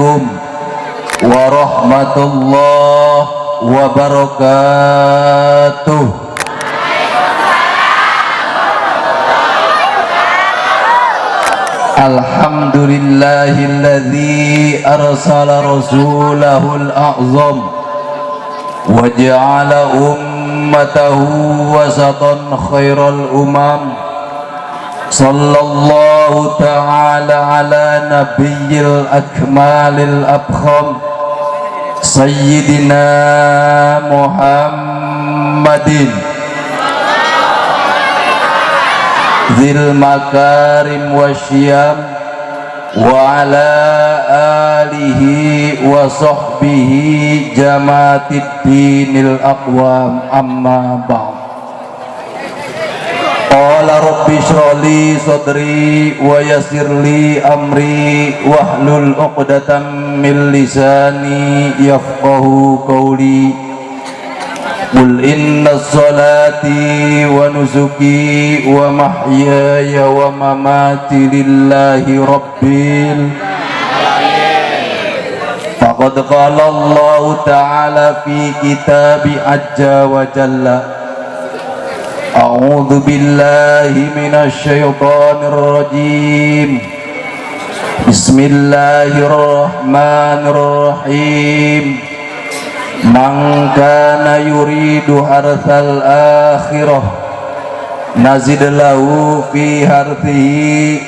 Assalamualaikum warahmatullahi wabarakatuh. Alhamdulillahilladzi arsala rasulahul a'zam wa ja'ala ummatahu wasatan khairal umam. Sallallahu ta'ala ala nabiyyil akmalil abkham sayyidina Muhammadin dzil makarim wasyam wa ala alihi wa sahbihi jamaatid dinil aqwam, amma ba'd. Qala rabbi shrah li sadri wa yassir li amri wahlul 'uqdatam min lisani yafqahu qawli. Qul inna salati wa nusuki wa mahyaya wa mamati lillahi rabbil alamin. Faqad qala Allah ta'ala fi kitabi azza wa jalla. A'udzu billahi minasy syaithanir rajim. Bismillahirrahmanirrahim. Man kana yuridu harthal akhirah nazid lahu fi harthihi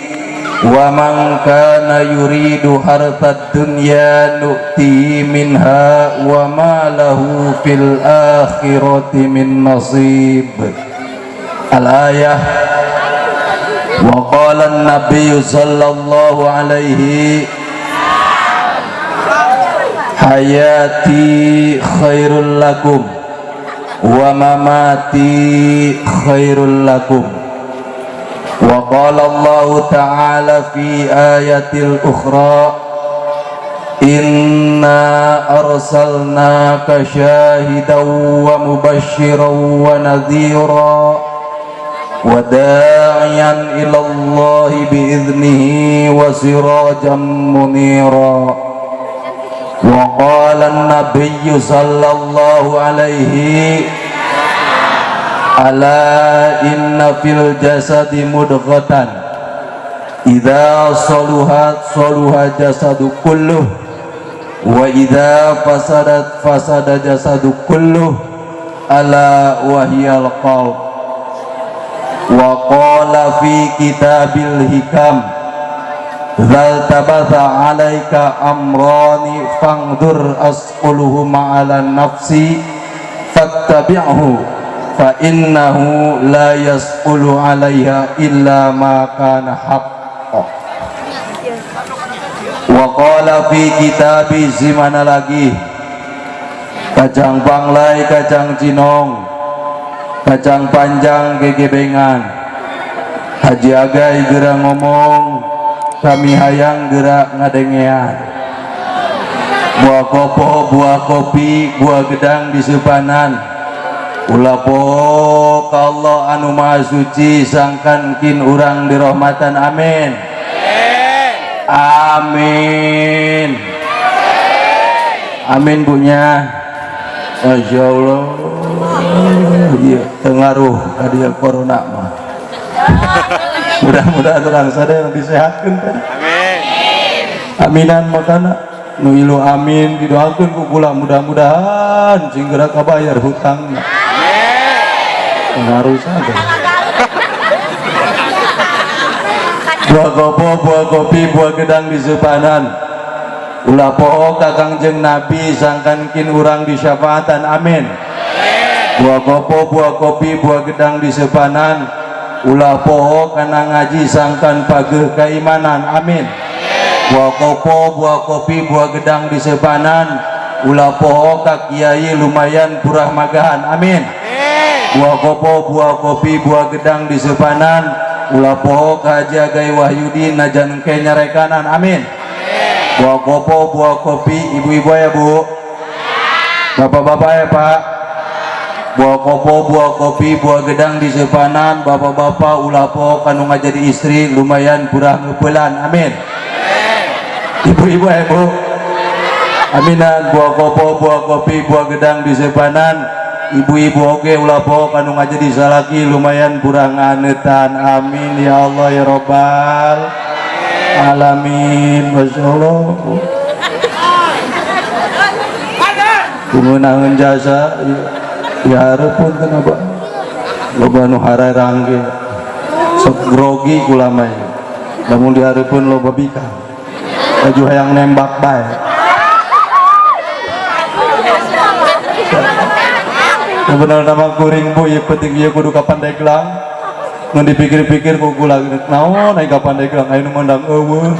wa man kana yuridu harthad dunya nu'tihi minha wa ma lahu fil akhirati min nasib. Al-ayah. Wa qala an-nabiy sallallahu alaihi hayati khairul lakum wa mamati khairul lakum. Wa qala Allah ta'ala fi ayatil ukhra inna arsalnaka syahidan wa mubasysyiran wa nadhira wa da'iyan ila Allah biiznihi wa sirajan munira. Wa qala an-nabiy sallallahu alaihi ala inna fil jasadi mudghatan idza saluhat saluha jasadu kulluh wa idza fasadat fasada jasadu kulluh ala wahiyal qalb. Wa qala fi kitabil hikam zal tabatha alaika amrani fangdur asquluhuma ala nafsi fattabi'hu fa innahu la yasqulu alaiha illa ma kana haqqa. Wa qala fi kitabi zimana lagi kacang panglai kacang cinong kacang panjang gegebengan Haji Agai geura ngomong kami hayang gerak ngadengean. Buah kopo buah kopi buah gedang di sepanan ulah poho ka Allah anu maha suci sangkan kin urang dirahmatan, amin amin amin. Bunya Masya Allah, iya pengaruh dia corona mah. Mudah-mudahan orang sadaya disehatkan. Amin. Aminan makana nu ilu amin didoakeun ku kula mudah-mudahan sing geura kabayar hutangna. Amin. Pengaruh saja. Buah kopo, buah kopi, buah gedang di sepanan. Ulah poho ka Kangjeng Nabi sangkan kin urang disyafaatan, amin. Buah kopo, buah kopi, buah gedang di sepanan. Ulah poho kana ngaji sangkan pageuh keimanan, amin. Buah kopo, buah kopi, buah gedang di sepanan. Ulah poho ka kiai lumayan purah magahan, amin. Buah kopo, buah kopi, buah gedang di sepanan. Ulah poho ka Haji Agai Wahyudi najan ke nyarekanan, amin. Buah kopo, buah kopi, ibu-ibu ya bu, bapak-bapak ya pak. Buah kopo, buah kopi, buah gedang di sepanan. Bapak-bapak ulah poho kanu ngajadi istri lumayan purah ngeupelan, amin. Ibu-ibu ya bu. Aminan buah kopo, buah kopi, buah gedang di sepanan. Ibu-ibu oge ulah poho kanu ngaji di salaki lumayan kurang anetan. Amin ya Allah ya robbal alamin. Masya Allah. Kungunahan jasa ya hareupeun teh abah. Loba nu hararang ge. Sok grogi kula mah. Lamun dihareupeun loba bikang. Baju hayang nembak bae. Benar nama kuring bu, ya penting ieu kudu ka Pandeglang. Ngan dipikir-pikir ku kula naon ai ka Pandeglang aya nu mandang eueuh.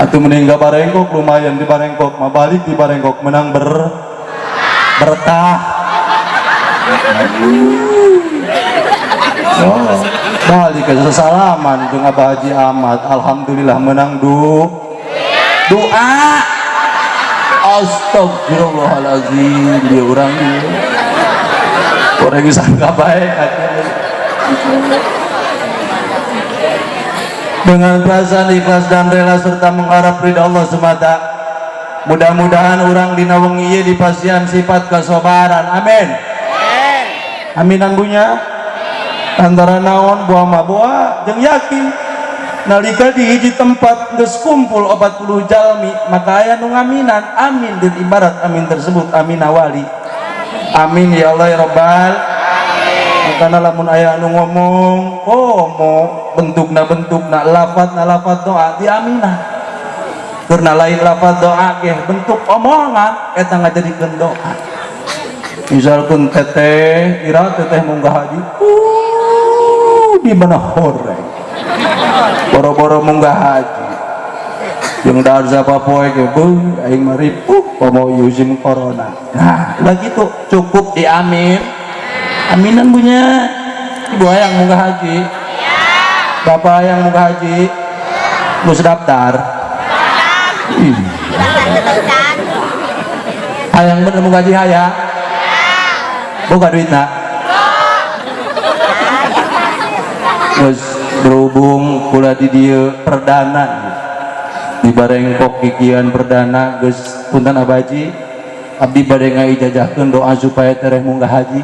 Atuh mending ka Barengkok lumayan di Barengkok mah balik di Barengkok menang berkah. Oh, balik ke sesalaman jeung Abah Haji Ahmad, alhamdulillah menang doa. Astagfirullahalazim, dia orang dia. Orang sangka baik. Dengan perasaan ikhlas dan rela serta mengharap ridha Allah semata. Mudah-mudahan orang dina wengi ieu dipasihan sifat kesabaran. Amin. Aminan bunya. Antara naon buah mah buah jeung yakin. Nalika di hiji tempat geus kumpul 40 jalmi maka aya nu ngaminan amin dan ibarat amin tersebut amin awali amin ya Allah ya robbal. Makana lamun aya anu ngomong komo bentukna bentukna lafadzna lafadz doa diaminah karena lain lafadz doa ge bentuk omongan eta ngajadikeun doa. Misalkan teteh ira teteh munggah haji di mana horeng boro-boro munggah haji jeung dahar sapapoe ge beuh aing mah ripuh komo musim corona. Nah ulah gitu cukup diamin aminan bunya. Ibu hayang munggah haji, bapak hayang munggah haji, geus daftar. Ih. Hayang bener munggah haji hayang boga duitna. Geus berhubung kula di dieu perdana di Barengkok kikian perdana geus punten Abah Haji abdi bade ngaijazahkeun doa supaya tereh munggah haji.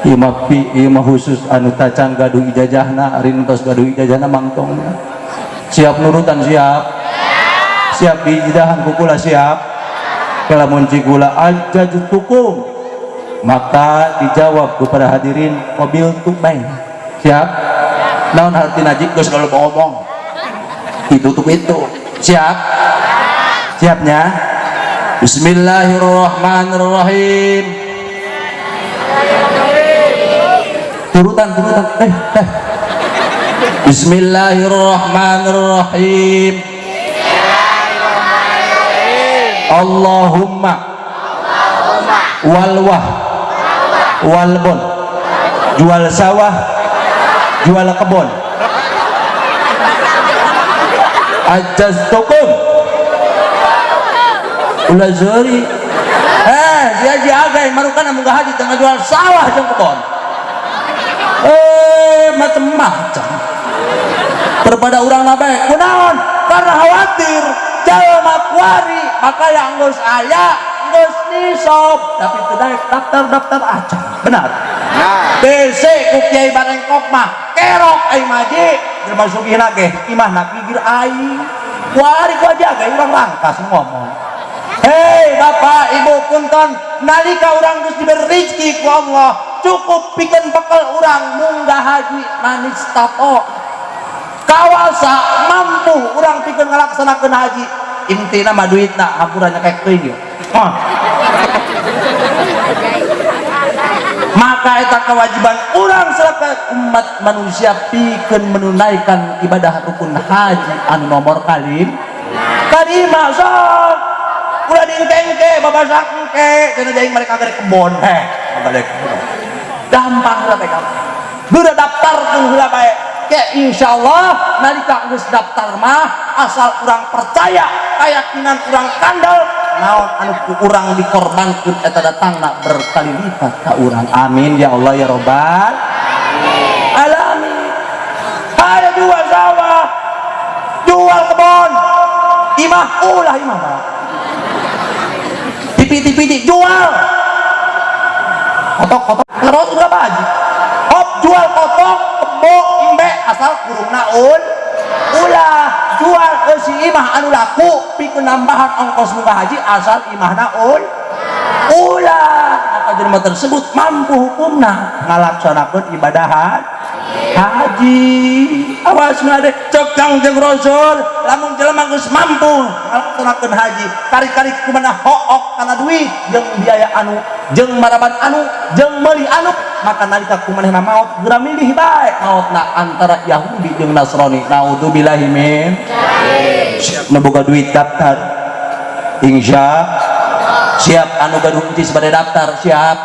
Ieu mah ieu mah khusus anu tacan gaduh ijazahna, ari nu tos gaduh ijazahna mangtongna. Siap nurutan siap. Siap diijazahan ku kula siap. Lamun cik kula ajajtukum maka dijawab kepada hadirin qabil tu bae. Siap? Naon hartina jik geus kalau ngomong ditutup itu. Siap? Siapnya? Bismillahirrahmanirrahim. Turutan turutan. Bismillahirrahmanirrahim. Allahumma walwah walbon jual sawah jual kebon ajaztukum ulah zuri si haji agay marukan munggah haji tengah jual sawah jeung kebon macem-macem daripada urang nabe kunaon karena khawatir jalma kuari maka yang geus aya geus nisab tapi teu daek daftar-daftar acan benar. Nah. BC ku Kiai Barengkok mah kerok aing maji jelema sugihna ge imahna gigir aing kuari ku aja ge urang rangkas ngomong. Hei bapak ibu punten nalika urang geus diberi rezeki ku Allah cukup pikeun bekal urang munggah haji manis tato kawasa mampu urang pikeun ngalaksanakeun haji intina mah duitna hampura nyekek teuing ieu. Maka eta kewajiban urang selaku umat manusia pikeun menunaikan ibadah rukun haji anu nomor kalima sok ulah diengke-engke babasak engke cenah jaing mereka gede kebon balik gampang lah teh geura daftarkeun heula bae ke insyaallah nalika geus daftar mah asal urang percaya keyakinan urang kandel naon anu ku urang dikorbankeun eta datangna berkali lipat ka urang. Amin ya Allah ya robbal alamin. Aya jual sawah jual kebon imah ulah imah mah TV TV jual, kotok kotok terus udah Pak Haji. Hop, jual kotok, kebo, embe, asal kurungna ulah jual eusi imah anu laku pikeun nambahan ongkos munggah haji, asal imahna ulah. Maka jelema tersebut mampu hukumna ngalaksanakeun ibadah haji. Awas ngade, cek Kangjeng Rasul, lamun jelema geus mampu ngalaksanakeun haji, kari-kari kumaha hook kana duit jeung biaya anu, jeung maraban anu, jeung meuli anu, maka nalika kumanehna maot, geura milih bae maotna antara Yahudi jeung Nasrani. Naudzubillahi min. Siap nu boga duit daftar, insya siap. Anu gaduh encis bade daftar, siap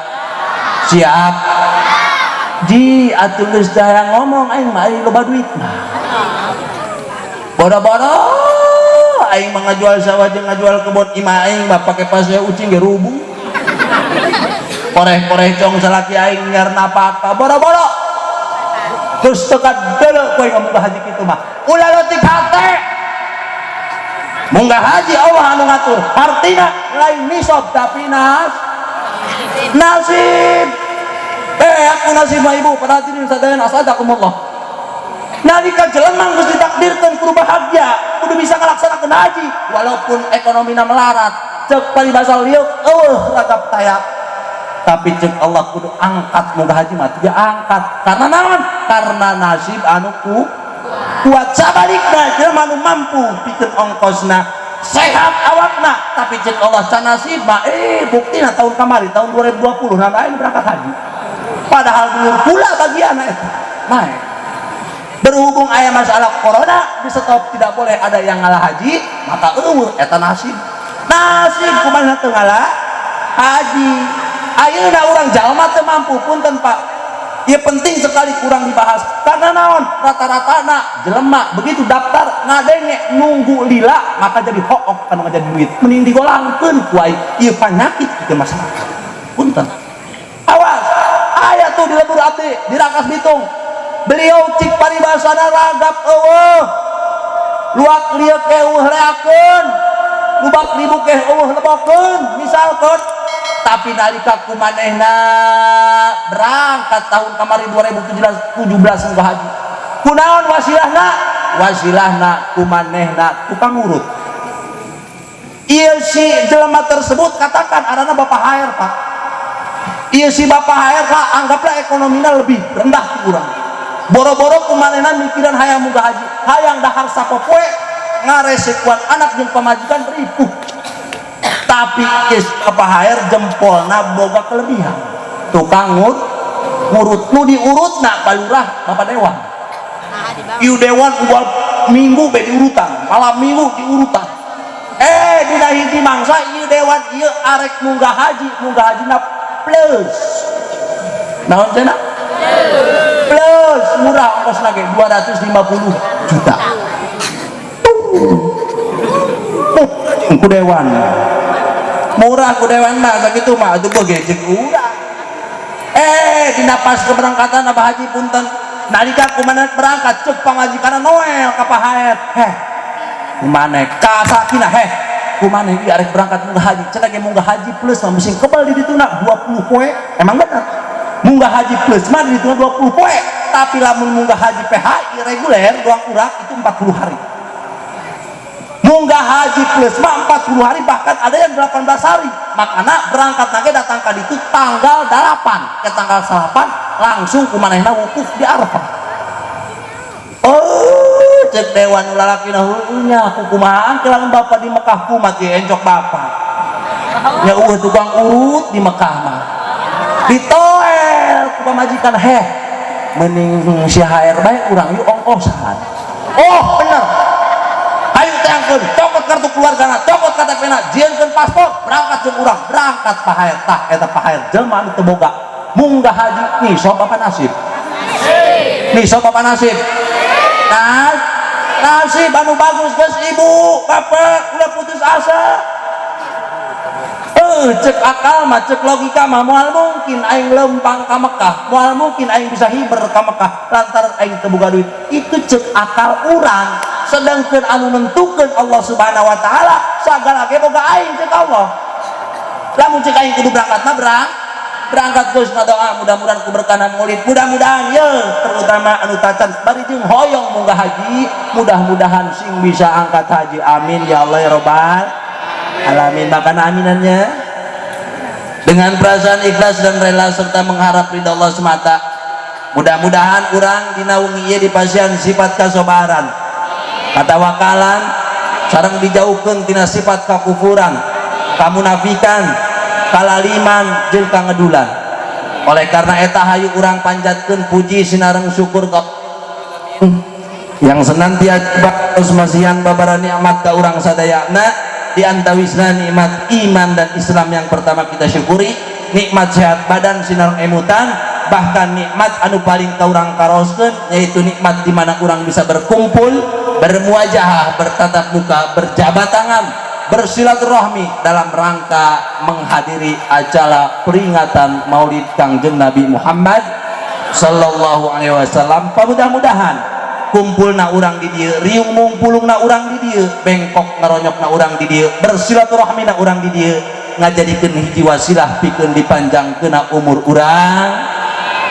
siap. Ji atuh geus daya ngomong, aing mah aing loba duit mah, boro-boro aing mah ngajual sawah jeung ngajual kebon, imah aing mah pake pasea ucing ge rubuh, koreh-koreh cong salaki aing nyer napaka, boro-boro terus teka deuleu kowe ngomong haji kitu mah. Ulah leutik hate, munggah haji Allah anu ngatur, artina lain nisab tapi nasib. Aku nasib mah. Ibu, pada hadirin sadayana asadakumullah, nalika jelema geus ditakdirkeun kudu bahagia, kudu bisa ngalaksanakeun haji walaupun ekonomina melarat, cek paribasa lieuk eueuh ragap taya, tapi cek Allah kudu angkat munggah haji mah tidak angkat. Karena naon? Karena nasib anu ku kuat. Sabalikna, jelema anu mampu pikeun ongkosna, sehat awakna, tapi cek Allah can nasib mah, buktina tahun kamari, tahun 2020 nah aing berangkat haji, padahal dulur pula bagian eta naik. Berhubung aya masalah corona di stop, tidak boleh ada yang ngalah haji, maka eueuh eta nasib. Nasib kumaha teu ngalah haji. Ayeuna urang jalma teu mampu, punten Pak ya, penting sekali kurang dibahas. Karena naon? Rata-rata na jelema begitu daftar ngadenge nunggu lila, maka jadi hook kanu jadi duit mending digolangkeun ku aing. Ieu penyakit ke masyarakat, punten. Awas, aya tuh di lembur abdi di Rangkas Bitung, beliau cik paribasana ragap eueuh, luak lieuk eueuh leakeun, lubak libuk eueuh lebokeun misalkan. Tapi nalika kumanehna berangkat tahun kemarin 2017 17 munggah haji, kunaon wasilahna? Wasilahna kumanehna tukang urut. Ieu si jelema tersebut, katakan arana Bapak HR, Pak. Ieu si Bapak HR lah, anggaplah ekonominya lebih rendah ti urang. Boro-boro kumanehna mikiran hayang munggah haji, hayang dahar sapopoe, ngaresekuan anak jeung pamajikan ripuh. Tapi is Bapak HR jempolna boga kelebihan, tukang ngurut. Nu diurutna balurah, Bapak Dewan. Ieu dewan unggal minggu be diurutan, malam minggu diurutan. Dina hiji mangsa ieu dewan ieu arek munggah haji, munggah hajina plus. Naon cenah? Plus, murah ongkos lagi 250 juta. Ku dewan murah, ku dewan mah sakitu mah atuh beugecek urang. Dina pas keberangkatan Abah Haji, punten, nalika kumaha berangkat, cek pamajikanna Noel ka Pak Haer, "Heh, kumane ka sakina, heh, kumane ieu arek berangkat munggah haji?" Cenah ge munggah haji plus mah mesin kebal di dituna 20 poe. Emang bener munggah haji plus mah di dituna 20 poe, tapi lamun munggah haji PHI reguler doang urang itu 40 hari. Munggah haji plus mah 40 hari, bahkan ada yang 18 hari. Makanya berangkat nage datang ka ditu tanggal 8 ke tanggal 8 langsung kumanehna wukuf di Arafah. Oh, cek dewan lalakina, "Heueuh aku kumaha ke lamun bapak di Mekah kumat ye encok bapak ya eueuh tukang urut di Mekah mah." Ditoel ku pamajikan, "Heh, mending si HR bae urang yuk ongkosan." "Oh, bener, ayo teangkeun, cokot kartu keluargana, cokot KTP na, jieunkeun paspor, berangkat jeung urang." Berangkat Pak HR. Tah eta Pak HR jelema anu teu boga munggah haji. Nisab apa nasib? Nisab apa nasib? Nah, nasib anu bagus. Geus, ibu bapak, udah putus asa. Cek akal mah, cek logika mah, moal mungkin aing lempang ka Mekah, moal mungkin aing bisa hiber ka Mekah lantaran aing teu boga duit. Itu cek akal urang, sedangkan anu nentukeun Allah Subhanahu wa Taala. Sagala ge boga aing, cek Allah. Lamun cek aing kudu berangkat mah berangkat. Geus ngadoa mudah-mudahan ku berkahna maulid, mudah-mudahan ye terutama anu tacan bari jeung hoyong munggah haji, mudah-mudahan sing bisa angkat haji. Amin ya Allah ya robbal alamin. Makan aminannya dengan perasaan ikhlas dan rela serta mengharap ridha Allah semata. Mudah-mudahan urang dina wengi ieu dipasihan sifat kasobaran, katawakalan, sareng dijauhkeun tina sifat kakufuran, kamunafikan, kalaliman, jeung kangedulan. Oleh karena eta, hayu urang panjatkeun puji sinareng syukur ka yang senantiasa terus masihan babara nikmat ka urang sadayana, di antawisna nikmat iman dan Islam yang pertama kita syukuri, nikmat sehat badan sinareng emutan, bahkan nikmat anu paling ka urang karaoskeun, yaitu nikmat di mana urang bisa berkumpul, bermuajahah, bertatap muka, berjabat tangan, bersilaturahmi dalam rangka menghadiri acara peringatan Maulid Kangjeng Nabi Muhammad sallallahu alaihi wasallam. Mudah-mudahan kumpulna urang di dieu, riung mungpulungna urang di dieu, bengkok ngaronyokna urang di dieu, bersilaturahmina urang di dieu ngajadikeun hiji wasilah pikeun dipanjangkeunna umur urang,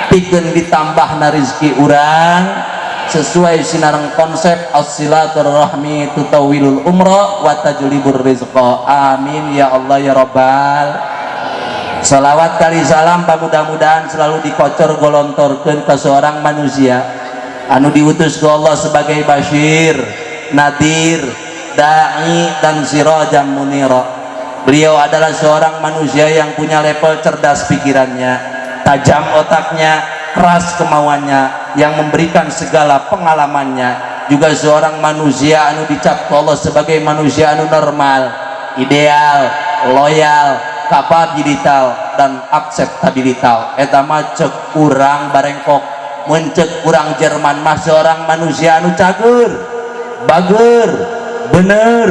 pikeun ditambahna rizki urang, sesuai sinareng konsep as-silaturahmi tutawwilul umra wa tajlibur rizqa. Amin ya Allah ya rabbal. Salawat kali salam mudah-mudahan selalu dikocor golontorkeun ke seorang manusia anu diutus ke Allah sebagai basyir, nadir, da'i, dan sirajam munira. Beliau adalah seorang manusia yang punya level cerdas pikirannya, tajam otaknya, keras kemauannya, yang memberikan segala pengalamannya. Juga seorang manusia anu dicap ke Allah sebagai manusia anu normal, ideal, loyal, kapabilital, dan akseptabilital. Eta mah cek urang barengkok. Mun cek urang Jerman mah seorang manusia anu cager, bager, bener,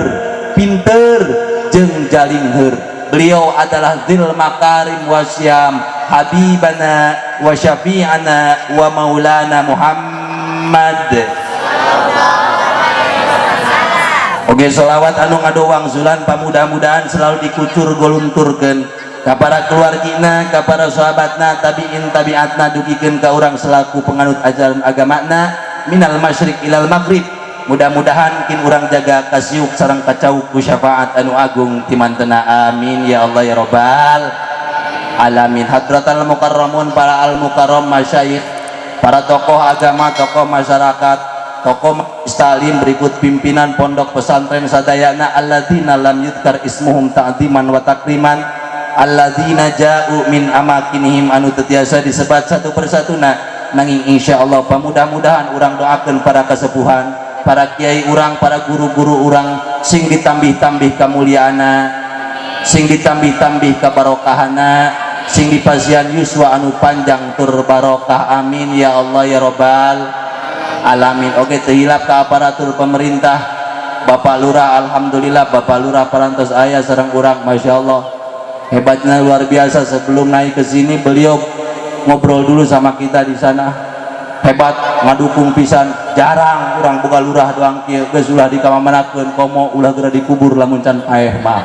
pinter, jeung jalingheur. Beliau adalah Dzil Makarim wasyam, habibana wa syafi'ana wa maulana Muhammad. Oke, selawat anu ngadowang zulan pamudah-mudahan selalu dikucur golunturkeun ka para keluargina, ka para sahabatna, tabiin tabiatna, dugikeun ka urang selaku penganut ajaran agamana minal masyriq ilal maghrib. Mudah-mudahan kin urang jaga kasiuk sareng kacauk ku syafaat anu agung timantena. Amin ya Allah ya robbal alamin. Hadratal mukarramun, para al mukarram, masyayikh, para tokoh agama, tokoh masyarakat, tokoh talim, berikut pimpinan pondok pesantren sadayana, alladzina lam yudkar ismuhum ta'ziman wa takriman, alladzina ja'u min amakinihim, anu teu tiasa disebat satu persatu, nanging insyaallah pamudah-mudahan urang doakeun para kesepuhan, para kiai urang, para guru-guru urang, sing ditambih-tambih kamuliaana, sing ditambih-tambih kabarokahana, sing dipasihan yuswa anu panjang tur barokah. Amin ya Allah ya robbal alamin. Oke, teu hilap ka aparatur pemerintah, Bapak Lurah. Alhamdulillah Bapak Lurah parantos aya sareng urang. Masya Allah, hebatnya luar biasa. Sebelum naik ke sini beliau ngobrol dulu sama kita di sana. Hebat, ngadukung pisan. Jarang urang boga lurah doang kieu. Geus ulah dikamamanakeun, komo ulah geura dikubur lamun can paeh mah.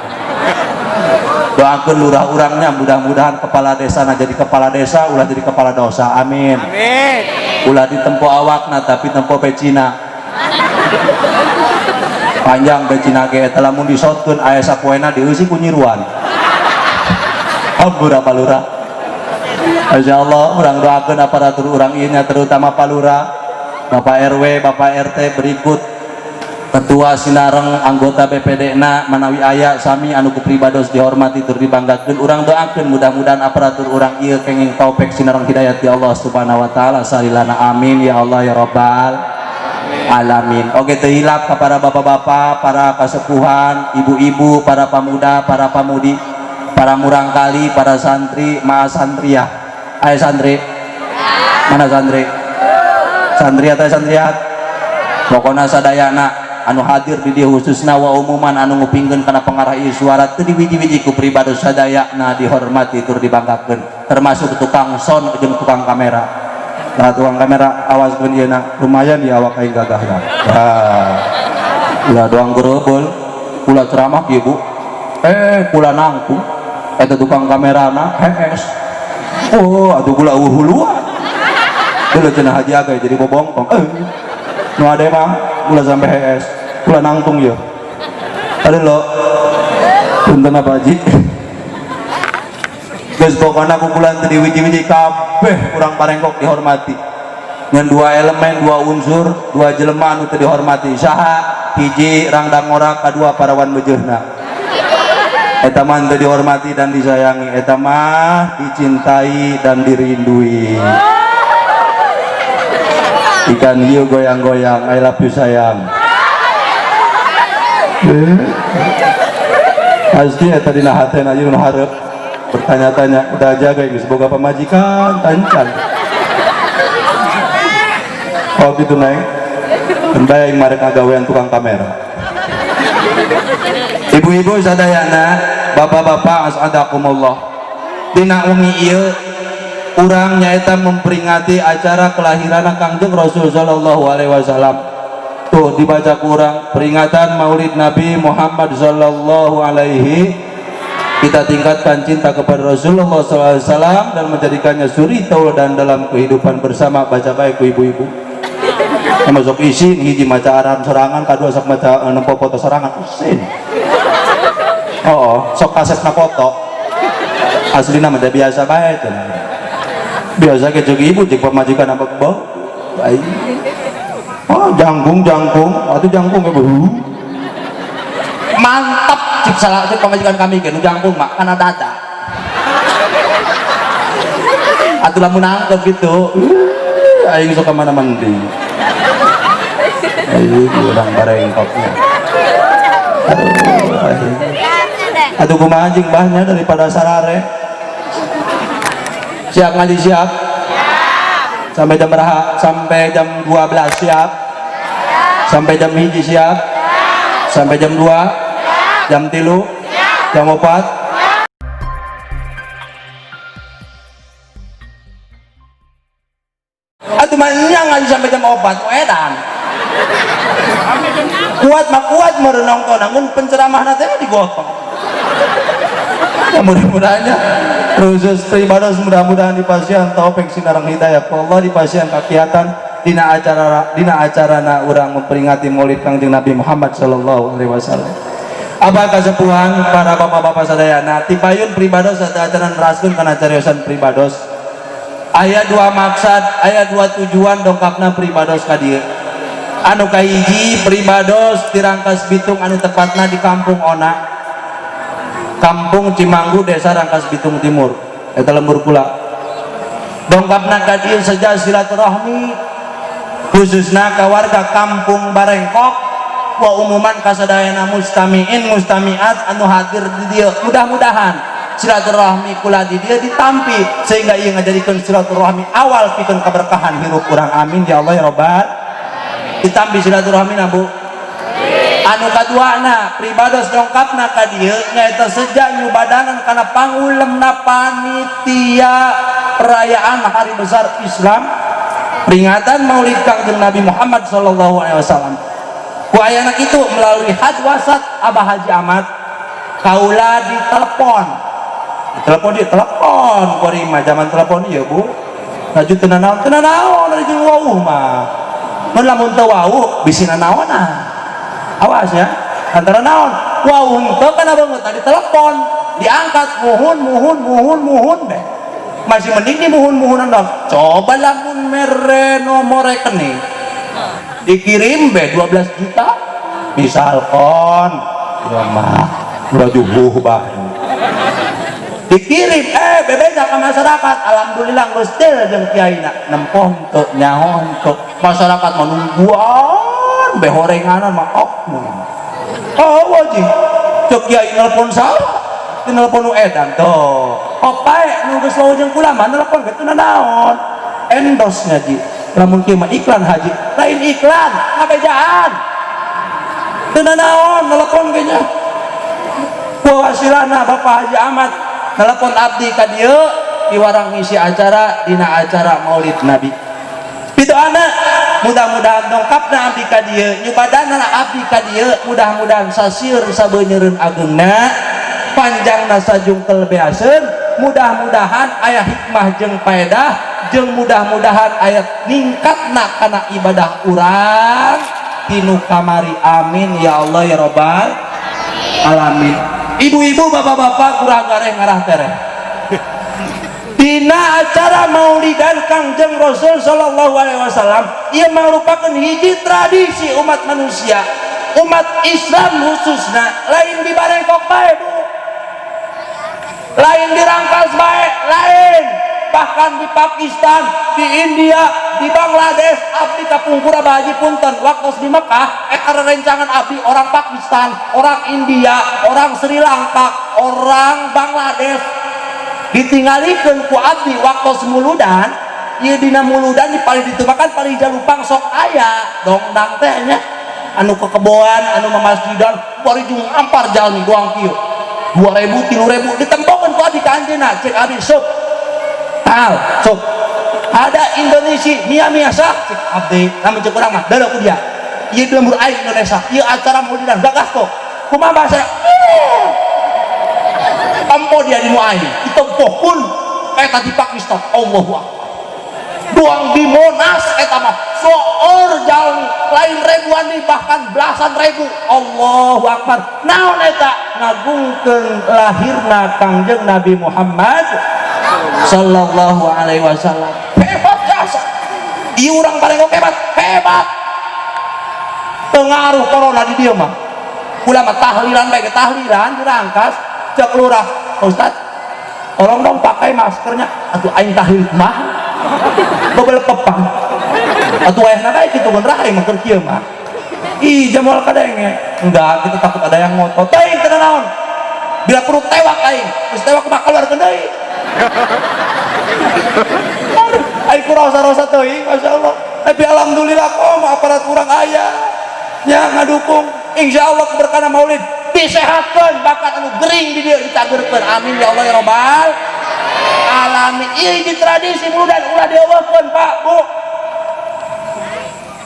Doakeun lurah urangnya, mudah-mudahan kepala desa nah jadi kepala desa, ulah jadi kepala dosa. Amin. Amin. Ulah ditempo awakna, tapi tempo pecina. Panjang pecina ge eta, lamun disotkeun aya sapoena dieusi ku nyiruan. Ampura, Pak Lurah. Masya Allah, urang doakeun aparatur urang ieu nya, terutama Pak Lurah, Bapak RW, Bapak RT, berikut Ketua sinareng anggota BPD na manawi aya, sami anu ku pribados dihormati tur dibanggakeun. Urang doakeun mudah-mudahan aparatur urang ieu kenging taufik sinareng hidayat di Allah Subhanahu wa taala salilana. Amin ya Allah ya rabbal alamin. Oke, teu hilap ka para bapak-bapak, para kasepuhan, ibu-ibu, para pemuda, para pamudi, para murangkali, para santri, maa santriah. Ayo santri, mana santri? Santri atau santriat, pokoknya sadayana anu hadir di dieu khususna wa umuman anu ngupingkeun kana pengarah ieu suara teu diwiji-wiji ku pribados sadayana dihormati tur dibanggakeun, termasuk tukang sound jeung tukang kamera. Nah, tukang kamera, awas keun ieu na, lumayan ya awak aing gagah ya. Nah, ulah doang gerebel, kula ceramah kieu, Bu, eh, kula nangkung. Eta tukang kamerana hees. Oh, atuh gula huluan. Dulu cenah Haji Agay jadi bobongkong. Nu ade mah gula sampai hees. Gula nangtung ya. Aduh lo. Punten apa Haji? Geus pokona kukulan teu diwiji-wiji kabeh urang Barengkok dihormati. Ngan dua elemen, dua unsur, dua jelema anu teu dihormati. Saha? Hiji rangdang ngora, kadua parawan beujeuna. Eta mah teu dihormati dan disayangi, eta mah dicintai dan dirindui. Ikan hiu goyang-goyang, I love you sayang. Pasti eta dina hatena ieu nu hareup bertanya-tanya, udah jaga geus boga pamajikan tancan. Oh gitu naik. Bae marek ngagawean tukang kamera. Ibu-ibu sadayana, bapak-bapak as'adakumullah. Dina wengi ieu urang nyaeta memperingati acara kelahiran Kangjeng Rasul sallallahu alaihi wasallam. Tuh dibaca kurang peringatan Maulid Nabi Muhammad sallallahu alaihi. Kita tingkatkan cinta kepada Rasulullah sallallahu alaihi wasallam dan menjadikannya suri tauladan dalam kehidupan bersama. Baca baik ibu-ibu. Masuk isin hiji maca arahan sorangan, kadua sok maca nempo foto sorangan isin. Oh, sok kasetna foto. Aslina mah biasa bae cenah. Biasa ke jeung ibu jeung pamajikan apa bau. Oh, jangkung jangkung, atuh jangkung ya bu. Mantap cik salah cik pamajikan kami ke nu jangkung mah kana dada. Atuh lamun nangkep gitu. Aing sok ka mana mandi. Aing urang Barengkoknya. Aduh, aing. Aduh kumaha anjing bahnya daripada sarare. Siap ngaji siap? Sampai jam berapa? Sampai jam 12 siap? Sampai jam 1 siap? Sampai jam 2? Jam 3? Jam 4? Atuh mah ngaji sampai jam 4 edan. Kuat mah kuat meureun nongton namun penceramahna teh digotong. Ya mudah-mudahannya khusus pribados mudah-mudahan dipasihan taufik sinareng hidayah Allah, dipasihan kakiatan dina acarana urang memperingati Maulid Kangjeng Nabi Muhammad sallallahu alaihi wasallam. Apa kasepuhan para bapak-bapak sadayana tipayun pribados sateuacan neraskeun kana cariosan pribados. Aya dua maksad, aya dua tujuan dongkapna pribados ka dieu. Anu kahiji pribados di Rangkas Bitung anu tepatna di Kampung Ona, Kampung Cimanggu, Desa Rangkas Bitung Timur, eta lembur kula. Dongkapna ka dieu seja silaturahmi khususna ka warga Kampung Barengkok wa umuman kasadayana mustamiin mustamiat anu hadir di dieu. Mudah-mudahan silaturahmi kula di dieu ditampi sehingga ieu ngajadikeun silaturahmi awal pikeun kaberkahan hirup urang. Amin ya Allah ya rabbal. Ditampi silaturahmi na Bu. Anu kaduana pribados dongkapna ka dieu nyaeta seja nyubadanan kana pangulemna panitia perayaan Hari Besar Islam peringatan Maulid Kangjeng Nabi Muhammad sallallahu alaihi wasallam. Ku ayana kitu melalui hadwasat Abah Haji Ahmad kaula ditelepon. Ditelepon dia telepon korima zaman telepon ieu Bu. Laju teu nanaon teu nanaon ari jeung wauh mah. Mun lamun teu wauh bisi nanaonan. Awas ya, antara naon wauh henteu kana banget tadi telepon diangkat muhun muhun muhun muhun deh. Masih mending di muhun muhunan dong. Coba lamun mere nomor rekening dikirim be 12 juta misalkan ya mah udah juhuh bah dikirim bebeja ke masyarakat. Alhamdulillah geus deal jeung kiaina nempoh henteu nyaho henteu masyarakat mah nungguan be horenganan mah ok oh wajib cek kiai nelpon salah nelpon nu edan tuh opae nu geus wau jeung kula mah nelpon kitu naon endorse nya ji lamun kieu mah iklan haji lain iklan ngabejaan teu nanaon nelpon ge nya ku wasilana Bapak Haji Ahmad nelpon abdi ka dieu diwarang ngisi acara dina acara Maulid Nabi. Pidoana mudah-mudahan dongkapna abdi ka dieu nyubadanana abdi ka dieu mudah-mudahan sasieur sabeunyereun ageungna Panjangna sajungkel beaseun. Mudah-mudahan aya hikmah jeung paedah, jeung mudah-mudahan aya ningkatna kana ibadah urang tinu kamari. Amin ya Allah ya robbal alamin. Ibu-ibu, bapak-bapak, kurang gareh ngarah tereh. Dina acara Maulidan Kangjeng Rasul Sallallahu Alaihi Wasallam, ia merupakan hiji tradisi umat manusia, umat Islam khususnya. Lain di Barengkok bae, Bu, lain di Rangkas bae, lain, bahkan di Pakistan, di India, di Bangladesh. Abdi kapungkur, Abah Haji, punten, waktu di Mekah karena rencangan abdi, orang Pakistan, orang India, orang Sri Lanka, orang Bangladesh ditinggalikan ku abdi waktu muludan. Ieu dina muludan di paling ditu kan paling jalupang sok aya dongdang teh nya, anu kekeboan, anu memasjidan, bari jeung ampar jalmi doang kieu, 2000, 3000, ditempokeun ku abdi ka anjeunna. Cek abdi, "Sok tal sok ada Indonesia mia mia sah." Cek abdi, lamun cek urang mah dadah ku dia, ieu di lembur aing Indonesia, ieu acara muludan gagah kok. Kumaha bahasa tempo dia di nu aing ditempoh pun eta di Pakistan. Allahu Akbar, doang di Monas eta mah soor jalmi, lain ribuan nih, bahkan belasan ribu. Allahu Akbar. Naon eta? Ngagungkeun lahirna Kangjeng Nabi Muhammad Sallallahu Alaihi Wasallam. Hebat jasa ieu urang paling hebat hebat. Pengaruh corona di dieu mah ulama tahlilan bae, tahlilan dirangkas. Cek lurah, "Ustaz, tolong dong pakai maskernya." Atuh aing tahlil mah bebel pepang atuh, wayahna bae kitu geun rahay mah keur kieu mah. Ih, jamal kadenge enggak, kita takut ada yang ngotot. Teuing teu naon, bila perlu tewak aing, geus tewak mah keluarkeun deui. Aduh, aing ku rosa-rosa teuing, Masya Allah. Tapi alhamdulillah kok aparat urang aya nya ngadukung. Insya Allah keberkahan maulid disehatkan, bahkan anu gering di dia ditagerkeun. Amin ya Allah ya robbal alamin. Ieu di tradisi muludan ulah dieuweuhkeun, Pak, Bu,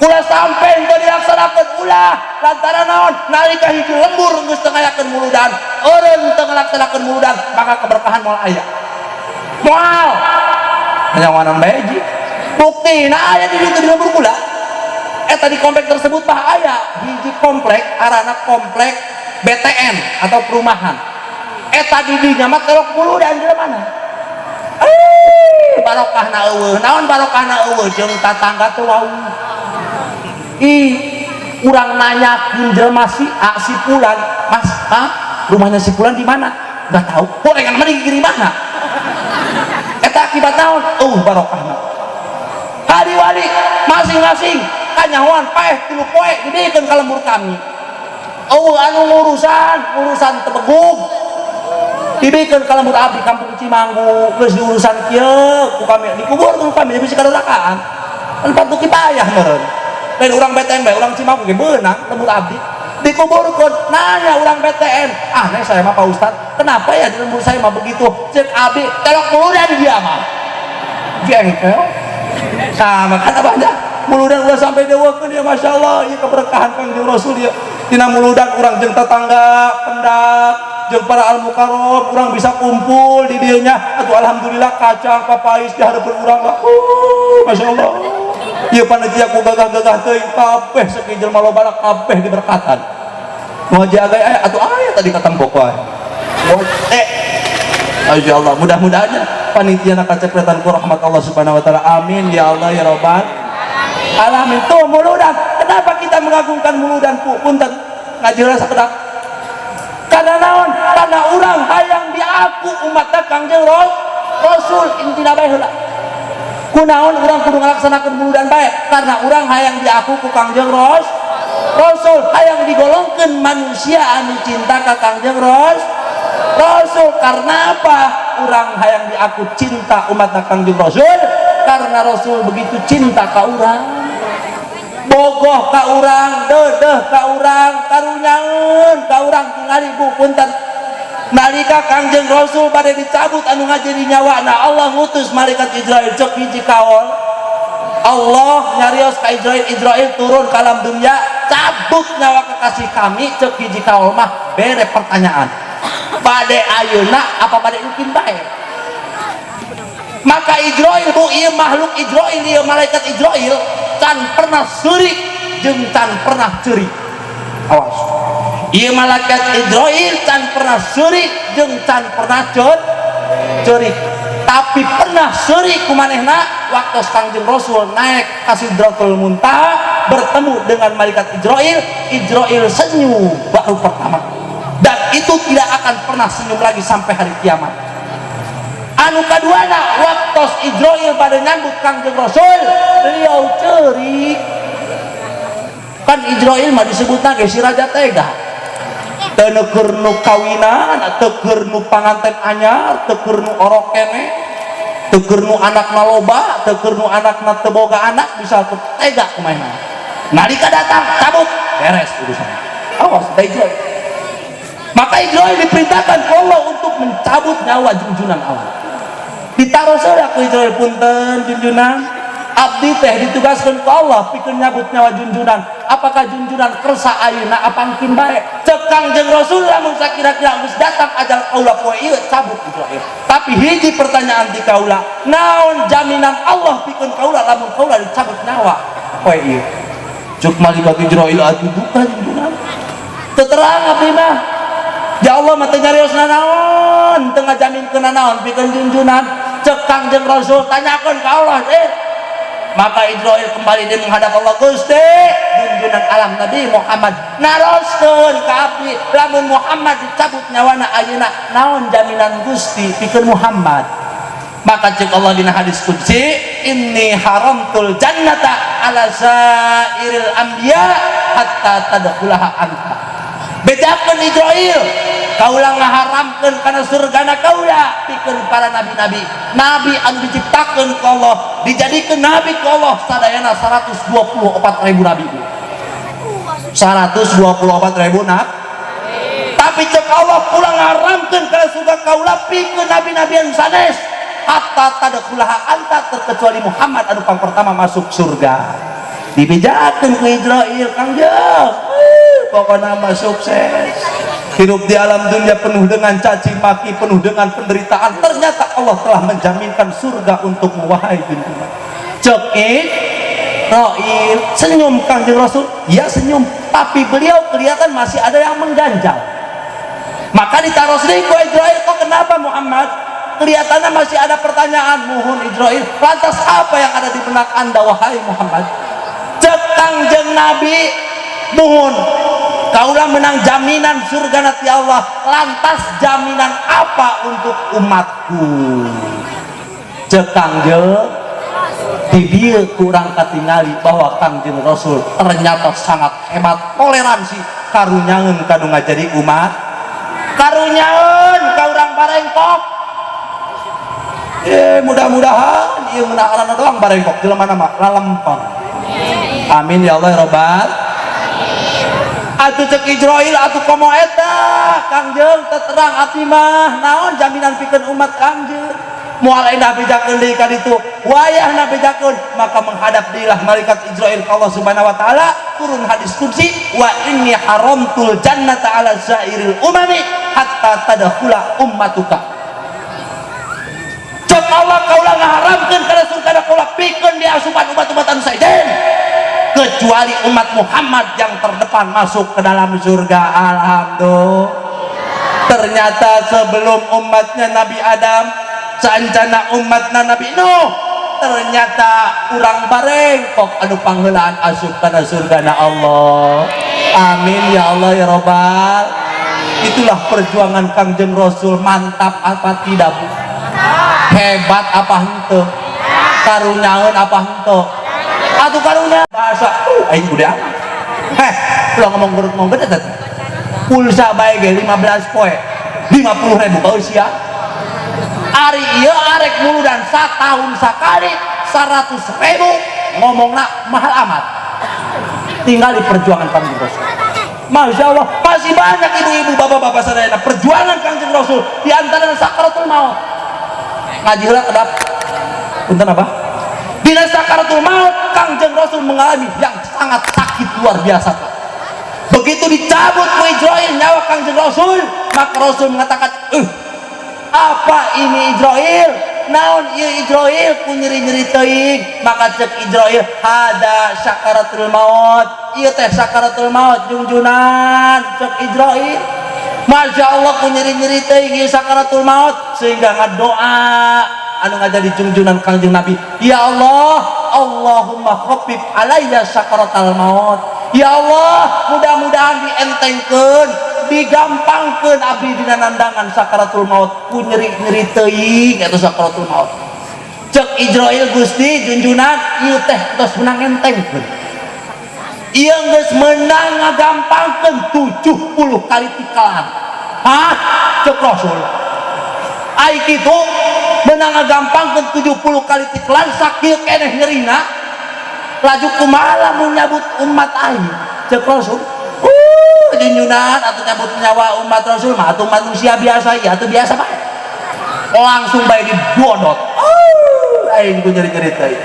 ulah sampai teu dilaksanakeun, ulah. Lantaran naon? Nalika hiji lembur geus teu ngayakeun muludan, eureun teu ngalaksanakeun muludan, maka keberkahan moal aya, moal nyawanan bae ji. Buktina aya di ditu di lembur kula eta, di komplek tersebut mah aya hiji komplek arana komplek BTN atau perumahan. Eta di dinya mah terok muludan di mana, eh, barokahna eueuh. Naon barokahna eueuh? Jeung tatangga teu wau. Ih, urang nanyakeun jelema si A, si Pulan, "Mas, ah, rumahnya si Pulan di mana?" "Nggak tahu." Gorengan mah di mana eta? Akibat naon? Eueuh barokahna. Hari wali masing-masing kanyahoan paeh 3 poe dibikeun ka lembur kami. Eueuh anu ngurusan, urusan tebegug dibikeun ka lembur abdi Kampung Cimanggu. Geus diurusan kieu ku kami, dikubur ku kami, bisi kadurakaan kan patuh kipayah meureun. Lain urang BTN bae, urang Cimanggu ge beunang. Lembur abdi dikuburkeun. Nanya urang BTN, "Ah, nih saya mah, Pak Ustad, kenapa ya di lembur saya mah begitu?" Cek abdi, "Telok muludan dia mah jengkel." Nah, makanya banyak muludan ulah sampai dewakeun ya. Masya Allah, ieu keberkahan Kangjeng Rasul ya. Tina muludan urang jeung tetangga pendak jeung para al mukarram, urang bisa kumpul di dieu nya. Atuh alhamdulillah, kacang papais di hadapan urang lah. Masya Allah, ieu panitia ku gagah-gagah teuing kabeh, saking jelema lobana kabeh diberkatan. Mau jaga aya atuh, aya tadi katempok wae. Eh, Masya Allah, mudah-mudahan panitia nak kacepretan ku rahmat Allah Subhanahu wa taala. Amin ya Allah ya robbal alamin. Tuh muludan. Kenapa kita mengagungkan muludan, pu? Punten ngaji rasa sakedap. Karena naon? Karena urang hayang diaku umat Kangjeng Rasul, intina bae heula. Kunaon urang kudu ngalaksanakeun muludan bae? Karena urang hayang diaku ku Kangjeng Rasul, hayang digolongkeun manusia anu cinta ka Kangjeng Rasul. Karena apa? Urang hayang diaku cinta umat Kangjeng Rasul karena Rasul begitu cinta ka urang, bogoh ka urang, dedeh ka urang, karunyaeun ka urang. Tingali, Bu, punten, nalika Kangjeng Rasul bade dicabut anu ngajeri nyawa, nah, Allah ngutus malaikat Izrail. Cek hiji kaol, Allah nyarios ka Izrail, "Izrail, turun ke alam dunia, cabut nyawa kekasih kami." Cek hiji kaol mah bere pertanyaan. Bade ayeuna apa bade engkin bae? Maka Ijroil, Bu, ieu makhluk Ijroil, ieu malaikat Ijroil can pernah seurik jeung can pernah ceurik. Awas, ieu malaikat Ijroil can pernah seurik jeung can pernah ceurik, tapi pernah seurik ku manehna waktu Kangjeng Rasul naik ka Sidratul Muntaha bertemu dengan malaikat Ijroil. Ijroil senyum baru pertama dan itu tidak akan pernah senyum lagi sampai hari kiamat. Anu kaduana, waktu Ijroil pada nyambut Kangjeng Rasul, beliau cerik. Kan Ijroil mah disebutna ge si raja tega, teu keur nu kawinan, teu keur nu panganten anyar, teu keur nu orok keneh, teu keur nu anakna loba, teu keur nu anakna teu boga anak, bisa tega kumaha. Nalika datang, cabut, beres urusan. Awas da Ijroil. Maka Ijroil diperintahkan Allah untuk mencabut nyawa junjunan Allah. Ditaruh saja ku Ijroil, "Punten junjunan, abdi teh ditugaskan ku Allah pikeun nyabut nyawa junjunan. Apakah junjunan kersa ayeuna apa engkin bae?" Cek Kangjeng Rasul, "Lamun sakira-kira geus datang ajal kaula poe ieu, cabut, Ijroil. Tapi hiji pertanyaan ti kaula, naon jaminan Allah pikeun kaula lamun kaula dicabut nyawa poe ieu?" Cek malaikat Ijroil, "Atuh duka junjunan, teu terang abdi mah. Ya Allah mah teu nyarios naon, teu ngajaminkeun naon pikeun junjunan." Cek Kangjeng Rasul, "Tanyakeun ka Allah." Maka Ijroil kembali dia menghadap Allah, "Gusti, junjunan alam Nabi Muhammad naroskeun ka abdi, lamun Muhammad dicabut nyawana ayeuna, naon jaminan Gusti pikeun Muhammad?" Maka cek Allah dina hadis qudsi, "Inni haramtul jannata ala sairil anbiya hatta tadkhulaha anta." Bejakeun Ijroil, kaula ngaharamkeun kana surgana kaula pikeun para nabi-nabi. Nabi anu diciptakeun ku Allah, dijadikeun nabi ku Allah, sadayana 124 ribu nabi, 124 ribu nabi. Tapi cek Allah, kula ngaharamkeun kana surga kaula pikeun nabi-nabi anu sanes hatta tadkhulaha anta, terkecuali Muhammad anu pang pertama masuk surga. Dibejakeun ku Ijroil, Kangjeng pokoknya mah sukses hidup di alam dunia, penuh dengan caci maki, penuh dengan penderitaan, ternyata Allah telah menjaminkan surga untukmu, wahai junjungan. Cek Ijroil, senyum Kangjeng Rasul ya, senyum, tapi beliau kelihatan masih ada yang mengganjal. Maka ditaruh deui ku Ijroil, "Kok kenapa Muhammad kelihatannya masih ada pertanyaan?" "Muhun, Ijroil." "Lantas apa yang ada di benak Anda, wahai Muhammad?" Cek Kangjeng Nabi, "Muhun, kaulah menang jaminan surga nanti Allah, lantas jaminan apa untuk umatku?" Cek Kangjeng, di dieu kurang katingali bahwa Kangjeng Rasul ternyata sangat hebat toleransi, karunyaeun kanu ngajadi umat, karunyaeun ka urang barengkok. Mudah-mudahan ieu meunah aranna doang barengkok, jelema mah lalempeng. Amin ya Allah ya robbal. Atuh cek Ijroil, "Atuh komo eta, Kangjeng, terang abdi mah, naon jaminan pikeun umat Kangjeng?" Moal endah bejakeun deui ka ditu, wayahna bejakeun. Maka menghadap dirilah malaikat Ijroil ka Allah Subhanahu wa taala, turun hadis qudsi, "Wa inni haramtul jannata ala sairil umami hatta tadkhula ummatuka." Cek Allah, kaula ngaharamkeun kana surga kaula pikeun diasupan umat-umatan sejen kecuali umat Muhammad yang terdepan masuk ke dalam surga. Alhamdulillah, ternyata sebelum umatnya Nabi Adam, saancana umatna Nabi Nuh, ternyata urang barengkok anu pangheulaan asup kana surga na Allah. Amin ya Allah ya robbal. Itulah perjuangan Kangjeng Rasul. Mantap apa tidak, Bu? Hebat apa henteu? Karunyaeun apa henteu? Atuh karunya bahasa aing gede amat. Heh, ulah ngomong gurut, ngomong gede teh. Pulsa bae ge 15 poe 50 ribu ka usia. Ari ieu arek muludan satahun sakali 100 ribu, ngomongna mahal amat. Tinggal di perjuangan Kangjeng Rasul. Masya Allah, masih banyak, ibu-ibu, bapak-bapak sadayana, perjuangan Kangjeng Rasul di antara sakaratul maut. Ngaji heula kedap. Punten apa? Dina sakaratul maut Kangjeng Rasul mengalami yang sangat sakit luar biasa, Pak. Begitu dicabut ku Ijroil nyawa Kangjeng Rasul, Maka Rasul mengatakan, apa ini Ijroil? Naon ieu Ijroil ku nyeri-nyeri teuing? Maka cek Ijroil, hada sakaratul maut, ieu teh sakaratul maut jungjunan. Cek Ijroil, Masya Allah, ku nyeri-nyeri teuing ieu sakaratul maut, sehingga ngadoa anu ngajadi jungjunan Kangjeng Nabi, ya Allah, Allahumma khaffif alayya sakaratal maut. Ya Allah, mudah-mudahan dientengkeun, digampangkeun abdi dina nandangan sakaratul maut ku nyeri-nyeri teuing eta sakaratul maut. Cek Ijroil, Gusti junjunan, ieu teh tos menang entengkeun, ieu geus menang ngagampangkeun 70 kali tikalan. Hah? Cek Rasul, ai kitu menang ngagampangkeun 70 kali tikelan, sakieu keneh nyerina, laju kumaha lamun nyabut umat aing? Cek Rasul, junjunan, atau nyabut nyawa umat Rasul mah atau manusia biasa ya atau biasa bae, langsung bae dibodot. Aing ku nyeri-nyeri teuing.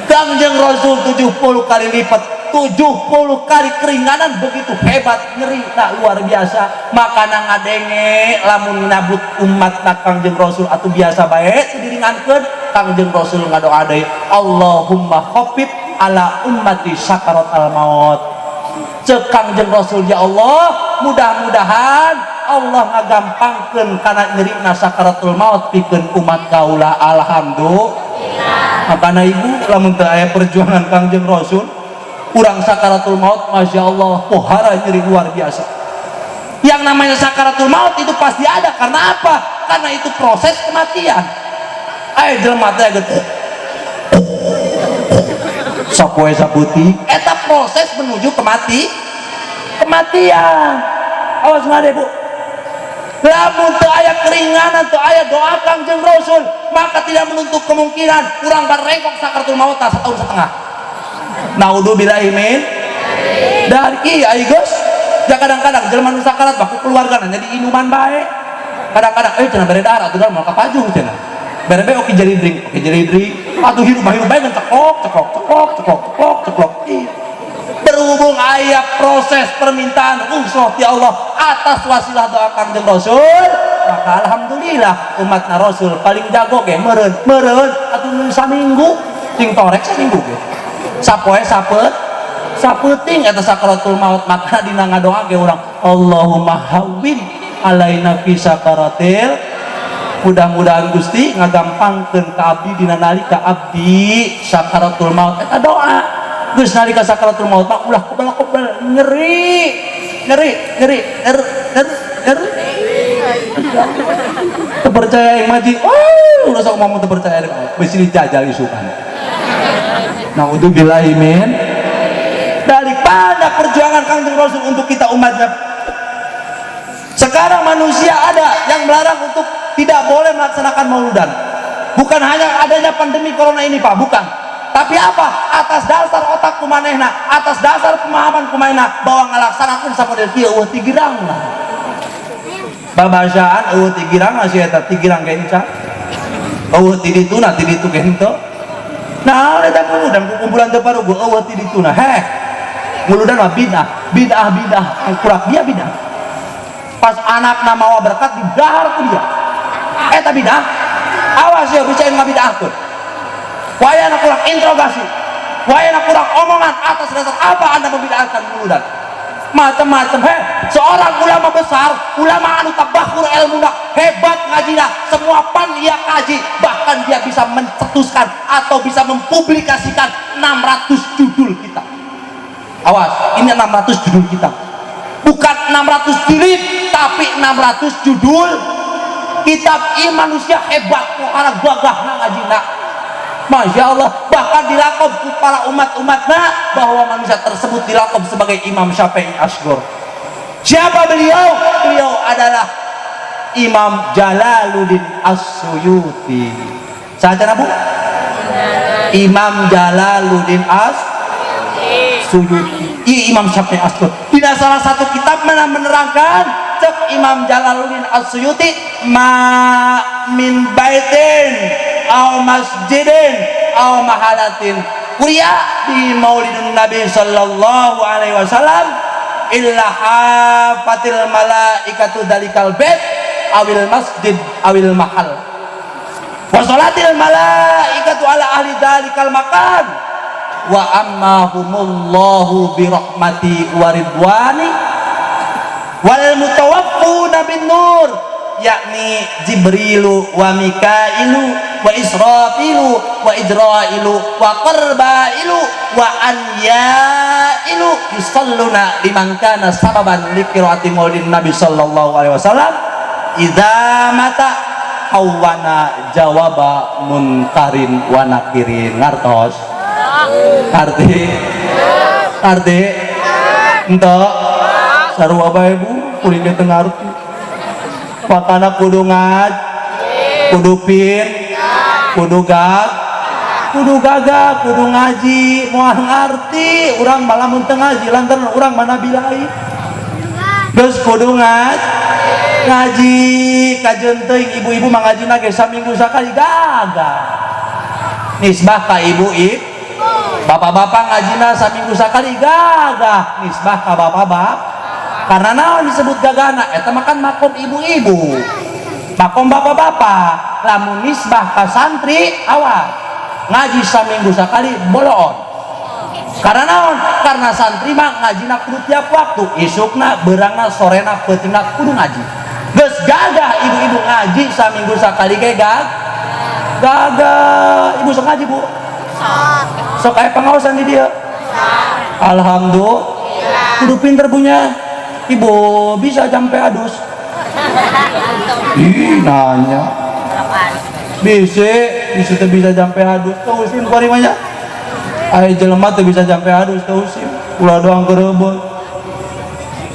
Kangjeng Rasul 70 kali lipat, 70 kali keringanan, begitu hebat nyeri tak luar biasa. Maka ngadenge lamun nyabut umat na Kangjeng Rasul atau biasa bae teu diringankeun. Kangjeng Rasul ngadoa deui, Allahumma khaffif ala ummati sakarat al maut. Cek Kangjeng Rasul, ya Allah, mudah-mudahan Allah ngagampangkeun kana nyerina sakaratul maut pikeun umat kaula. Alhamdulillah. Makana ibu, lamun teu aya perjuangan Kangjeng Rasul, urang sakaratul maut, Masya Allah, pohara nyeri luar biasa. Yang namanya sakaratul maut itu pasti ada. Karena apa? Karena itu proses kematian. Ayo, jelema teh gitu sapoe saputi, eta proses menuju kematian. Awas ngade, Bu, lamun teu aya keringanan, teu aya doa Kangjeng Rasul, maka tidak menutup kemungkinan urang barengkok sakaratul maut setahun setengah. Naudzubillahi min dari iya geus ya. Kadang-kadang jelema nu sakarat baku keluarga jadi inuman bae. Kadang-kadang cenah bere darah atuh moal kapajung, cenah bere bae oke jadi drink, oke jadi drink atuh, hirup hirup bae ngan ceklok ceklok ceklok ceklok ceklok ceklok. Iya. Berhubung aya proses permintaan rukhsah ti Allah atas wasilah doa Kangjeng Rasul, maka alhamdulillah umat Rasul paling jago ge meureun meureun atuh saminggu sing torek, saminggu ge sapoe sapeut sapeuting eta sakaratul maut. Maka dina ngadoa ge urang, Allahumma hawwin alaina fi sakaratil, mudah-mudahan Gusti ngagampangkeun ka abdi dina nalika abdi sakaratul maut. Eta doa geus nalika sakaratul maut mah ulah kebal-kebal nyeri nyeri nyeri nyeri nyeri nyeri. Teu percaya yang mati, oh udah sok ngomong teu percaya, bisi dijajal isukan. Naudzubillahi min daripada perjuangan Kangjeng Rasul untuk kita umatnya. Sekarang manusia ada yang melarang untuk tidak boleh melaksanakan mauludan. Bukan hanya adanya pandemi corona ini, Pak, bukan. Tapi apa? Atas dasar otak kumanehna, atas dasar pemahaman kumanehna bahwa ngalaksanakeun samodel kieu euweuh tigirangna. Babasaan euweuh tigirangna si eta tigirang ge enca. Euweuh ti dituna, ti ditu ge henteu. Nah, eta muludan ku kumpulan teu paruguh euweuh ti dituna. Heh. Muludan mah bid'ah, bid'ah bid'ah, kurang dia bid'ah. Pas anakna mawa berkat didahar ku dia. Eta bid'ah. Awas ya bisa ngabid'ahkeun. Wayana kurang interogasi, wayana kurang omongan, atas dasar apa Anda membid'ahkan muludan? Macam-macam. Heh, seorang ulama besar, ulama anu tabakhur ilmuna, hebat ngajina, semua pan ia kaji, bahkan dia bisa mencetuskan atau bisa mempublikasikan 600 judul kitab. Awas, ini 600 judul kitab, bukan 600 jilid, tapi 600 judul kitab. Ini manusia hebat, karena gagah ngajina. Masya Allah, bahkan dilaqob ku para umat-umatnya bahwa manusia tersebut dilaqob sebagai Imam Syafi'i Asghar. Siapa beliau? Beliau adalah Imam Jalaluddin As-Suyuti. Saja Bu? Imam Jalaluddin As-Suyuti. Iya, Imam Syafi'i Asghar. Tidak salah satu kitab mana menerangkan, cek Imam Jalaluddin As-Suyuti, ma min baitin aw masjidin aw mahalatin kuria di maulidun Nabi sallallahu alaihi wasallam Illa hafatil malaikatu dalikal bait awil masjid awil mahal wa salatil malaikatu ala ahli dalikal makan wa ammahumullahu birahmati wa ridwani wal mutawaffuna bin nur, yakni Jibrilu wa Mikailu wa Israfilu wa Ijrailu wa Qarbailu wa Anyailu yusalluna liman kana sababan liqiraati maulidin Nabi sallallahu alaihi wasallam idza mata hawana jawaba munkarin wa nakirin. Ngartos? Arti arti ente sarua bae, Bu, kuring ge teu ngarti. Makana kudu ngaj, kudu pin, kudu gag, kudu gagah, kudu ngaji. Moal ngarti urang malah mun teu ngaji, lantaran urang mana bilai geus kudu ngaji. Kajeun teuing ibu-ibu mah ngajina ge saminggu sakali, gagah nisbah ka ibu ib. Bapak-bapak ngajina saminggu sakali, gagah nisbah ka bapak-bapak. Karena naon disebut gagana eta makan makom ibu-ibu, makom bapak-bapak. Lamun nisbah ka santri, awal ngaji saminggu sakali boloon. Karena naon? Karena santri mah ngajina kudu tiap waktu, isukna, beurangna, sorena, peutingna kudu ngaji. Geus gagah ibu-ibu ngaji saminggu sakali ge gagah. Ibu sok ngaji, Bu? Sok aya pengawasan di dia? Alhamdulillah. Kudu pinter punya ibu, bisa jampe adus? Ih, nanya bisa bisa tuh, bisa jampe adus tuh usim kuari mah nya. Aya jelema teu bisa jampe adus teu usim, ulah doang gerebek.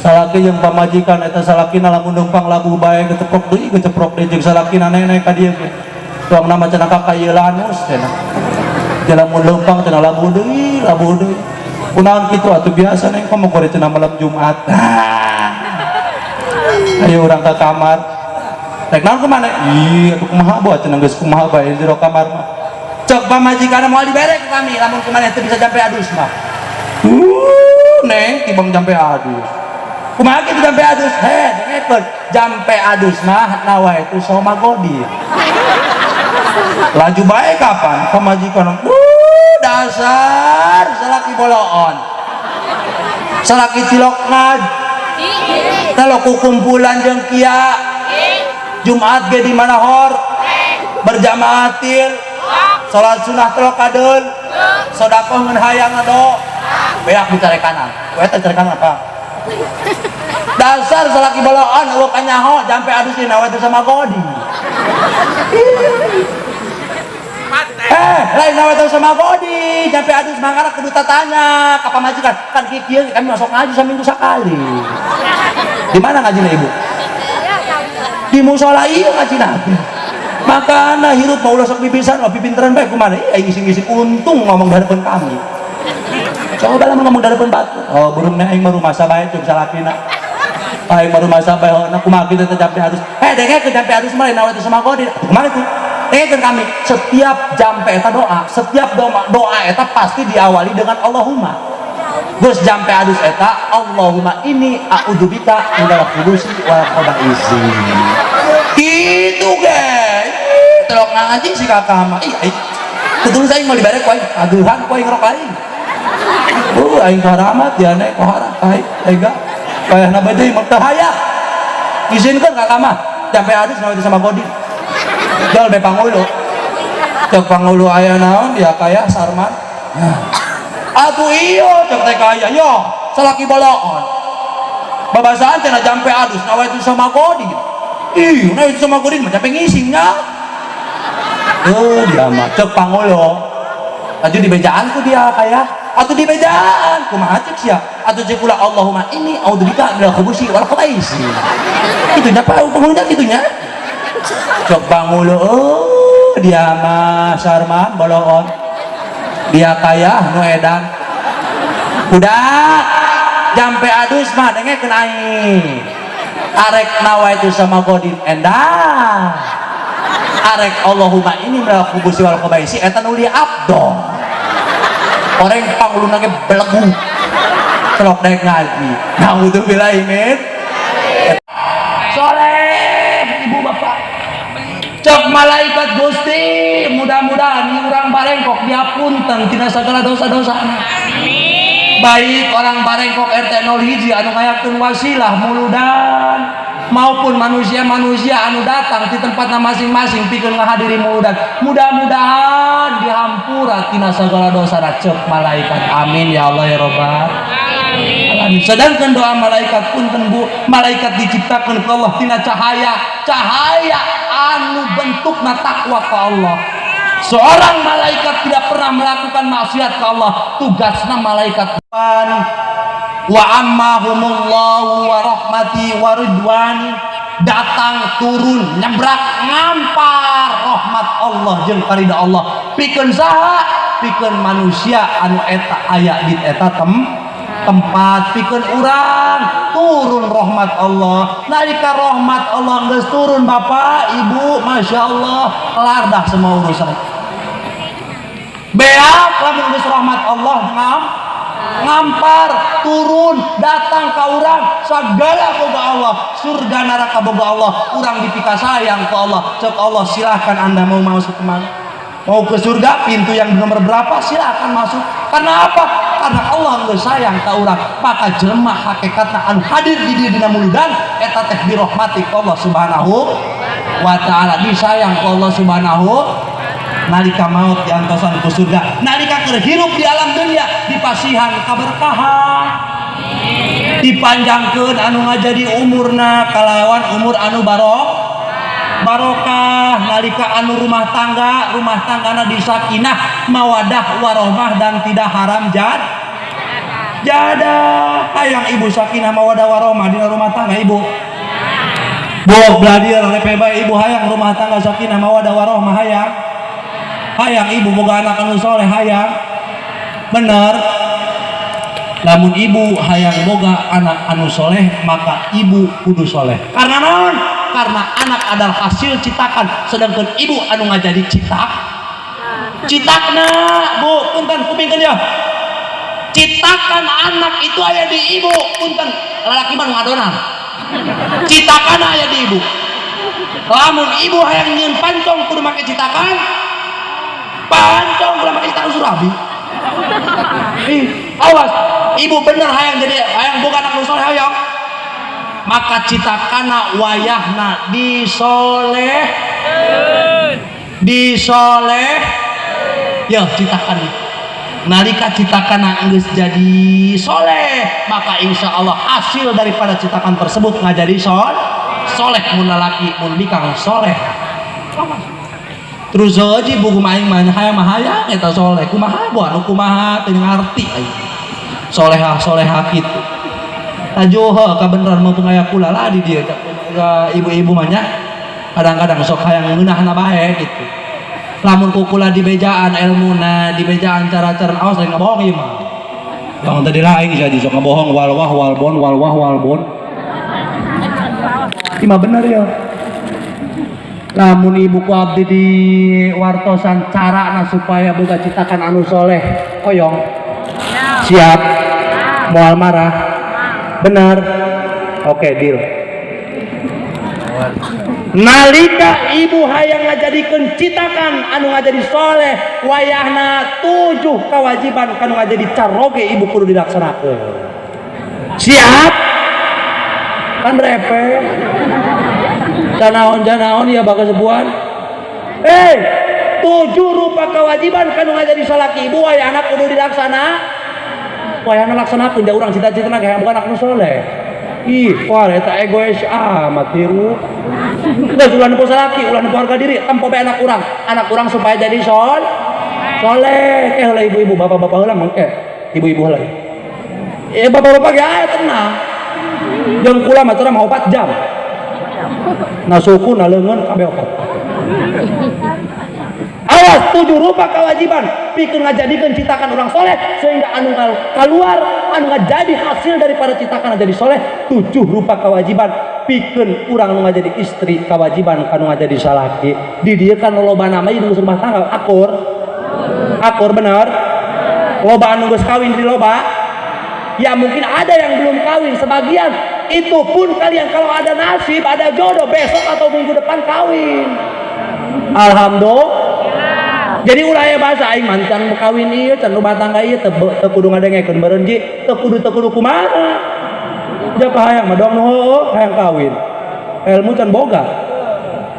Salaki jeung pamajikan eta, salakina lamun leumpang labuh bae keteprok deui, keceprok deui jeung salakina nenek ka dieu ge. Tuang nama cenah ka lanus cenah. Lamun leumpang cenah labuh deui, labuh deui. Kunaon kitu atuh? Biasa, Neng, komo kore cenah malam Jumat. Nah. Ayo urang ke kamar. Rek naon kemana? Ih, atuh kumaha buat cenah, geus kumaha bae jero kamar mah. Cek pamajikan, moal dibere ku kami lamun kumaneh teu bisa jampe adus mah. Neng, tibang jampe adus. Kumaha kitu jampe adus? He, dengekeun. Jampe adus mah nawaitu sauma godin. Laju bae kapan? Pamajikan. Dasar salaki boloon. Salaki cilok ngaj. Kalau kumpulan jeung kia Jumat ge di mana hor berjamaatil salat sunah telok kadeul sodakoh ngan hayang ngado beak dicarekanan we teh, carekan apa? Dasar salaki boloon, eueuh kanyaho jampe adus dina we sama godi. Eh, lain nawa sama godi jampe adus mangkana kudu tatanya ka pamajikan kan kieu, kami masuk ngaji saminggu sakali. Di mana ngajina, Ibu? Di musola. Iya, ngaji nabi. Makana hirup mau sok bibisan mah pipinteran bae kumaha. Iya, ngising-ngising untung ngomong di hadapan kami. Coba lah ngomong di hadapan batu. Oh, burung aing mah rumasa bae jeung salakina. Aing mah rumasa bae na kumaha kitu teh jampe adus. Eh, dengekeun, jampe adus mah lain nawa teh sama godi. Kumaha itu? Dengekeun kami, setiap jampe eta doa, setiap doa, doa eta pasti diawali dengan Allahumma. Geus jampe adus eta, Allahumma inni a'udzubika minal khubusi wal khabaisi. Gitu ge. Telok ngaji si kakak mah. Ih, aing. Ketulus aing mau dibere ku aing, agehan ku aing rok aing. Oh, aing karamat ya nek kohara aing tega. Payahna bae deui mah teu hayang. Izinkeun kakak mah jampe adus nawa sama godi. Jol be pangulu. Cek pangulu, aya naon dia kaya Sarman? Atuh iyo, cek teh kaya yo, salaki boloon. Babasaan cenah jampe adus nawa itu sama godi. Ih, nah itu sama godi mah jampe ngisingnya. Oh, dia mah cek pangulu. Atuh di bejaan ku dia kaya. Atuh di bejaan kumaha cek sia? Atuh cek kula, Allahumma inni a'udzubika minal khubusi wal khabaisi. Itunya pak pangulunya gitunya. Cek pangulu, oh, dia mah Sarman boloon. Dia kaya nu edan. Udah jampe adus mah dengekeun aing. Arek nawa itu sama godin endah. Arek Allahumma inni minal khubusi wal khabaisi eta nu li abdol. Orang panguluna ge belegu. Pelok dek ngaji. Naudzubillah min. Soleh ibu bapak. Cek malaikat, Gusti, mudah-mudahan ini urang Barengkok diapunten tina segala dosa-dosa. Baik orang Barengkok RT 01 anu ngayakeun wasilah muludan maupun manusia-manusia anu datang di tempatnya masing-masing pikeun ngahadiri muludan, mudah-mudahan dihampura tina segala dosa. Cek malaikat, amin ya Allah ya robbal alamin. Sedangkan doa malaikat, punten Bu, malaikat diciptakan ke Allah tina cahaya, cahaya anu bentukna takwa ke Allah. Seorang malaikat tidak pernah melakukan maksiat ke Allah. Tugasnya malaikat wa ammahumullahu wa rahmati wa ridwani, datang turun nyebrak ngampar rahmat Allah jeung karida Allah. Pikeun saha? Pikeun manusia anu eta aya di eta tempat. Pikeun urang turun rahmat Allah. Nalika rahmat Allah geus turun, Bapak Ibu, Masya Allah, kelar dah semua urusan. Beak lamun geus rahmat Allah ngampar turun datang ke urang, segala boga Allah, surga neraka boga Allah. Urang dipika sayang ke Allah. Cek Allah, silahkan Anda mau masuk kemana, mau ke surga pintu yang nomor berapa, silahkan masuk. Karena apa? Karena Allah nggak sayang ke urang. Maka jelema hakikatna anu hadir di dieu dina muludan eta teh dirahmati ku Allah Subhanahu wa taala, disayang ku Allah Subhanahu. Nalika maut diantosan ke surga, nalika keur hirup di alam dunia dipasihan kaberkahan, dipanjangkeun anu ngajadi umurna kalawan umur anu barokah. Nalika anu rumah tangga, rumah tanggana disakinah mawadah warohmah dan tidak haram jadah. Hayang ibu sakinah mawadah warohmah dina rumah tangga, Ibu? Bu, beladir repe bae. Ibu hayang rumah tangga sakinah mawadah warohmah? Hayang? Hayang ibu boga anak anu soleh? Hayang bener? Lamun ibu hayang boga anak anu soleh, maka ibu kudu soleh. Karena naon? Karena anak adalah hasil citakan, sedangkan ibu anu ngajadi citak citakna. Bu, punten, kupingkeun ya. Citakan anak itu aya di ibu. Punten, lalaki mah nu ngadonan, citakan aya di ibu. Lamun ibu hayang nyieun pancong kudu make citakan pancong, kudu make citakan surabi. Ih, awas. Ibu bener hayang jadi, hayang boga anak nu soleh, hayang, maka citakana wayahna disoleh, disoleh ya. Citakan, nalika citakan geus jadi soleh, maka insya Allah hasil daripada citakan tersebut ngajadi soleh. Mun lalaki, mun bikang soleh. Terus aja buku main mah hayang mah hayang eta soleh kumaha, bu, anu kumaha teu ngarti aing solehah solehah kitu. Tajuh kabeneran mau aya kula lah di dieu ka ibu-ibu mah nya, kadang-kadang sok hayang ngeunahna bae gitu. Lamun ku kula dibejaan ilmuna, dibejaan cara-cara, awas lain ngabohong ieu mah. Bang tadi lah aing jadi sok ngabohong wal wah wal bon wal wah wal bon. Ieu mah bener ya. Lamun ibu ku abdi di wartosan carana supaya boga citakan anu soleh, hoyong? Siap? Moal marah? Benar? Oke, deal. Nalika ibu hayang ngajadikeun citakan anu ngajadi soleh, wayahna tujuh kewajiban kanu ngajadi caroge ibu kudu dilaksanakeun. Siap kan? Repe janaon janaon ya bagas sebuan. Eh, tujuh rupa kewajiban kanu ngajadi salaki ibu wayahna kudu dilaksana, wayahna laksanakeun. Da urang cita-citana kayak bukan anak nu soleh. Ih, wah, eta egois amat hirup. Geus, ulah nempo salaki, ulah nempo harga diri, tempo bae anak urang. Anak urang supaya jadi soleh. Eh, heula ibu-ibu, bapak-bapak heula mangke. Ibu-ibu heula. Eh, bapak-bapak ge aya tenang. Jeung kula mah ceramah 4 jam. Na suku na leungeun kabeh opat. Awas, tujuh rupa kewajiban pikeun ngajadikeun citakan orang soleh sehingga anu keluar, anu ngajadi hasil daripada citakan jadi soleh. Tujuh rupa kewajiban pikeun urang nu ngajadi istri, kewajiban kanu ngajadi salaki. Di dieu kan loba nama ieu rumah tangga akur, akur, bener. Loba anu geus kawin di loba. Ya mungkin ada yang belum kawin sebagian. Itu pun kalian kalau ada nasib, ada jodoh besok atau minggu depan kawin. Alhamdulillah. Jadi ulah aya bahasa aing mancan kawin ieu can rumah tangga ieu teu teu kudu ngadengekeun meureun ji, teu kudu kumaha. Jaka hayang mah doang nu heueuh hayang kawin. Ilmu can boga.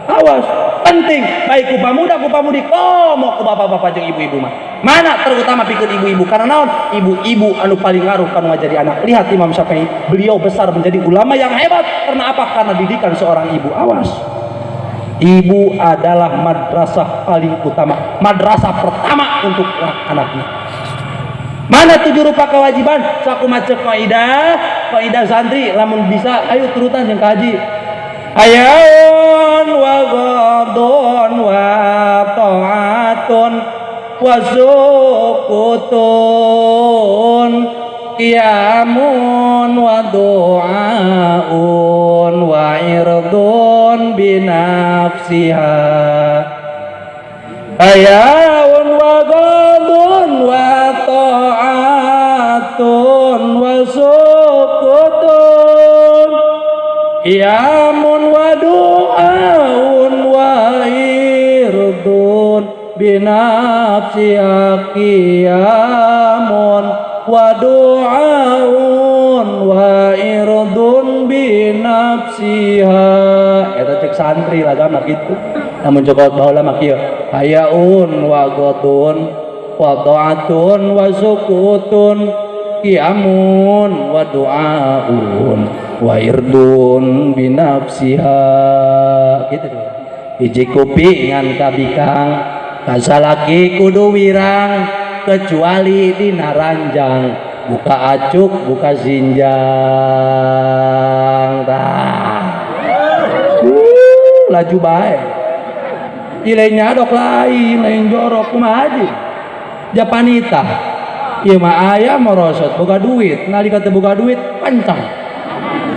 Awas, penting baik ku pamuda ku pamudi komo ku bapak-bapak jeung ibu-ibu mah. Mana terutama pikeun ibu-ibu karena naon? Ibu-ibu anu paling ngaruh kanu ngajari anak. Lihat Imam Syafi'i, beliau besar menjadi ulama yang hebat karena apa? Karena didikan seorang ibu. Awas. Ibu adalah madrasah paling utama, madrasah pertama untuk anak-anaknya. Mana tujuh rupa kewajiban? Sakumaha ceuk kaidah, kaidah santri lamun bisa ayo turutan yang kaji. Hayaun wa ghadun wa ta'atun wa sukutun qiyamun wa du'aun wa irdun binafsiha. Hayaun wa ghadun wa ta'atun wa sukutun qiyamun wa du'aun wa irdun binafsiha qiyamun wa du'aun wa irdun binafsiha. Eta cek santri lah mah kitu. Namun cokot baheula mah kieu, hayaun wa ghadun wa ta'atun wa sukutun qiyamun wa du'aun wa irdun binafsiha gitu. Hiji kuping ngan kabikang kasalaki kudu wirang kecuali dina ranjang buka acuk buka sinjang tah. Laju bae. Ieu lain nyadok, lain lain jorok, kumaha haji Japanita ieu mah aya morosot boga duit, nalika teu boga duit pancang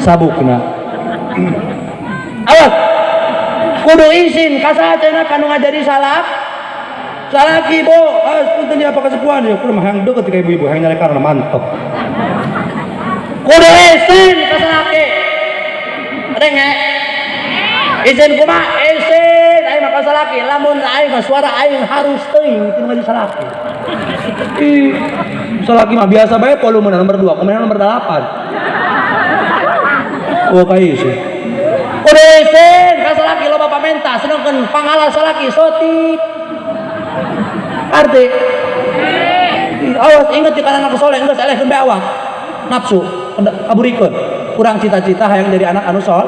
sabukna. Awas, kudu izin ka saha cenah kanu ngajari salak salaki bo ah punten dia apa kesepuhan ya kudu mah hayang deukeut ka ibu-ibu hayang nyari karena mantep kudu izin ka salaki. Renge izin kumaha? Izin aing mah ka salaki, lamun aing mah suara aing harus teuing teu ngaji salaki. Ih, salaki mah biasa bae volume nomor 2, kemudian nomor 8. Oh, kai sih. Kudu izin ka salaki, loba pamenta, sedangkan pangalah salaki sotik. Arti awas inget di anak soleh geus elehkeun bae awak. Nafsu kaburikeun. Kurang cita-cita hayang jadi anak anu sol.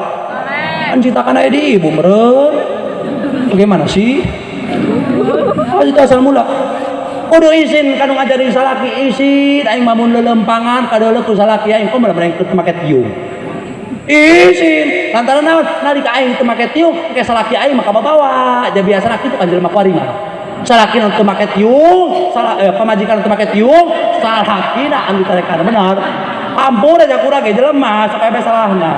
Kan citakan aya di ibu meureun. Bagaimana sih? Oh, itu asal mula. Kudu izin kanu ngajari salaki, izin aing mah mun leuleumpangan kadeuleu ku salaki aing kumaha mereng make tiung. Izin lantaran naon? Nalika aing teu make tiung ke salaki aing mah kababawa. Ja biasa kitu kan jelema kuari mah. Salaki nu teu make tiung, salah pamajikan teu make tiung, salakina anu ditarekan benar. Ampun aja kurang ge jelema sok aya salahna.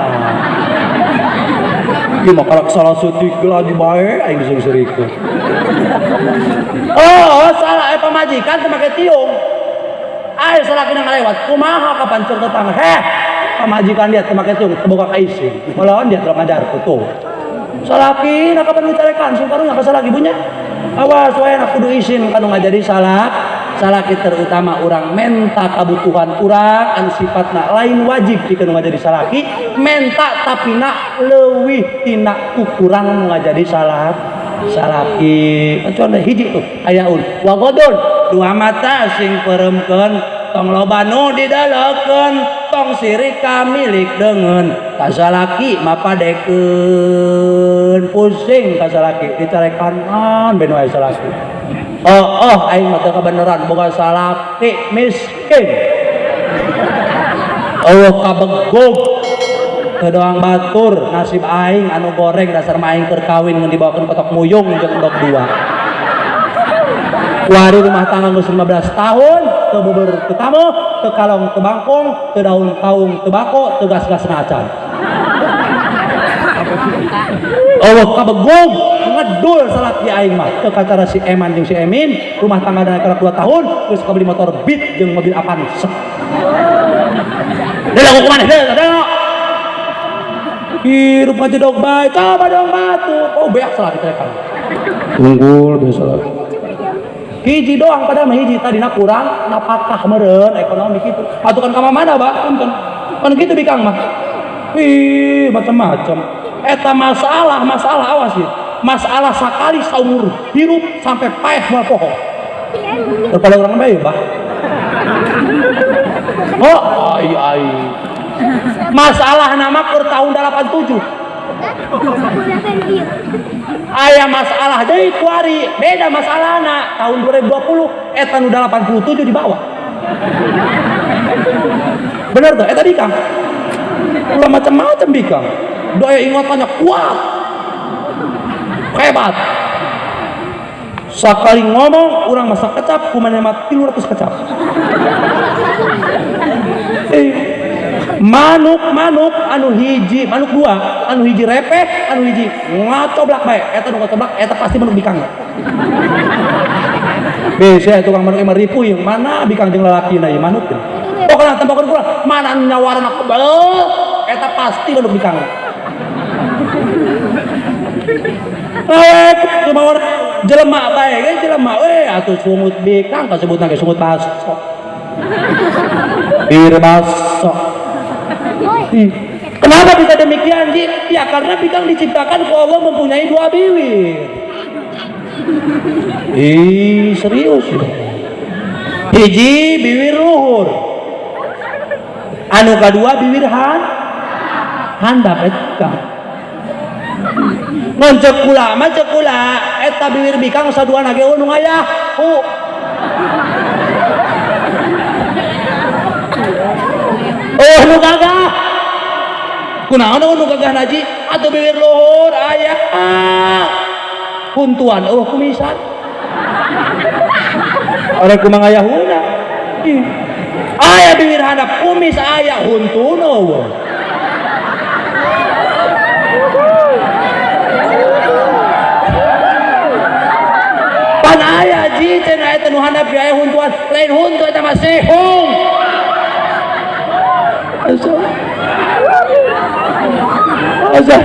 Ieu mah kalak salah seutik lagi bae aing diseurik-seurikeun. Oh, salah pamajikan teu make tiung. Ayo salakina ngalewat, kumaha kapan cek tetangga? Heh, pamajikan dia teu make tiung, teu boga kaisin. Malahan dia teu ngajar tuh. Salakina kapan dicarekan sing karunya ka salaki bunya. Awas wae kudu izin kanu ngajari salah salaki, terutama orang menta kabutuhan urang anu sifatna lain wajib pikeun nu ngajadi salaki menta tapi nak leuwih tina ukuran nu ngajadi salah salaki. Contoh hiji tuh hayaun wa ghadun, dua mata sing peuremkeun, tong loba nu didelekeun, tong sirik ka milik deungeun, ka salaki mapadekeun. Pusing ka salaki dicarekan ben wae salaki. Oh, aing mah teu kabeneran boga salaki miskin. Eueuh kabegog teu doang batur nasib aing anu goreng, dasar mah aing keur kawin ngan dibawakeun kotok muyung jeung endog dua. Kuari rumah tangga geus 15 tahun teu beubeur teu tamu, teu kalong teu bangkong, teu daun kaung teu bako, teu gas-gasna acan. Allah kabegong ngedul salaki aing mah teu kacara si Eman jeung si Emin rumah tangga dana 2 tahun geus kabeli motor Beat jeung mobil Avanza. Deui ku maneh deui deui. Hirup ngajedog bae coba dong batu. Oh beak salaki terekan. Unggul biasa lagi. Hiji doang padahal mah hiji tadina kurang napakah meureun ekonomi kitu. Atuh kan ka mana bah punten. Kan kitu bikang mah. Ih macam-macam. Eta masalah awas ya. Masalah sakali saumur hirup sampai paeh moal poho. Daripada urang bae bah. Oh, ai ai. Masalah nama keur tahun 87. Aya masalah deui kuari, beda masalahna tahun 2020 eta nu 87 di bawah. Bener tuh, eta bikang. Ulah macam-macam bikang. Daya ingatannya kuat. Hebat. Sakali ngomong urang masa kecap kumaha mah 300 kecap. Manuk-manuk anu hiji, manuk dua, anu hiji repeh, anu hiji ngacoblak bae. Eta nu ngacoblak eta pasti manuk bikang. Bisa tukang manuk emang ripuh yang mana bikang jeung lalakina ieu manuk teh. Pokona tempokeun kula, mana anu nyawarana kebal, eta pasti manuk bikang. Awet kumaha jelema bae ge jelema we atuh sungut bikang kasebutna ge sungut baso. Bir baso. Kenapa bisa demikian, Ji? Ya karena bikang diciptakan ku Allah mempunyai dua bibir. Ih, serius ya. Hiji bibir luhur. Anu kadua bibir handap eta. Ngan ceuk kula mah ceuk kula eta bibir bikang saduana ge nu ngayah. Oh nu gagah. Kunaon nu gagah naji atuh bibir luhur aya huntuan eueuh kumisan. Ore kumaha ngayahuna. Aya bibir handap kumis aya huntuna eueuh. Pan aya ji cenah eta nu handap aya huntuan, lain huntu eta mah sehong. Asa.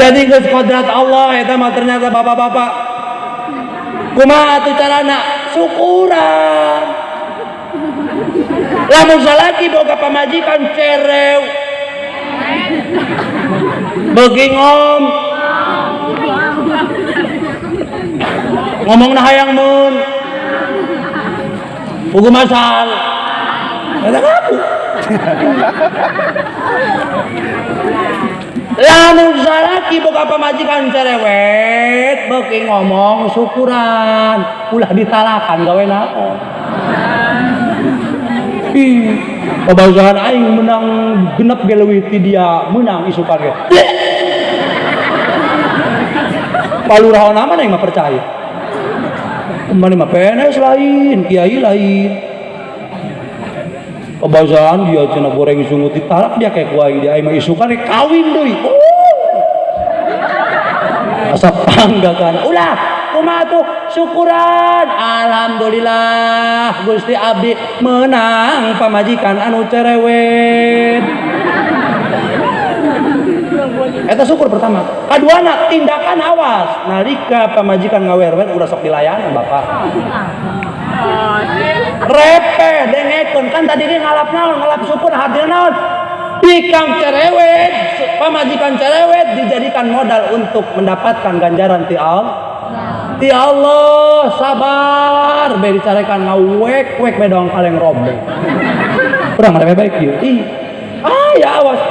Jadi geus kodrat Allah eta mah ternyata bapak-bapak. Kumaha atuh carana? Syukuran. Lamun salaki boga pamajikan cerew. Beuki ngom. Ngomongna hayang mun. Pugu masal. Eta ngaku. Lamun salaki boga pamajikan cerewet beuki ngomong syukuran ulah ditalakan gawe naon. Ih, pabasahan aing menang genep ge leuwih ti dia menang isukan ge. Palurahona mah aing mah percaya. Mane mah PNS lain, kiai lain. Pembahasan dia cenah goreng sungut ditalak dia kayak kuai dia aing mah isukan kawin deui. Asa pangga kana. Ulah kumaha tuh syukuran. Alhamdulillah Gusti abdi menang pamajikan anu cerewet. Eta syukur pertama. Kaduana tindakan awas nalika pamajikan ngawerwer ulah sok dilayanan bapak. Repeh dengekeun kan tadi ge ngalap naon ngalap syukur hadir naon bikang cerewet pamajikan cerewet dijadikan modal untuk mendapatkan ganjaran ti Allah. Ti Allah sabar be dicarekan ngawek-wek be doang kaleng robek. Urang mah baik ieu. Ih. Ah ya awas.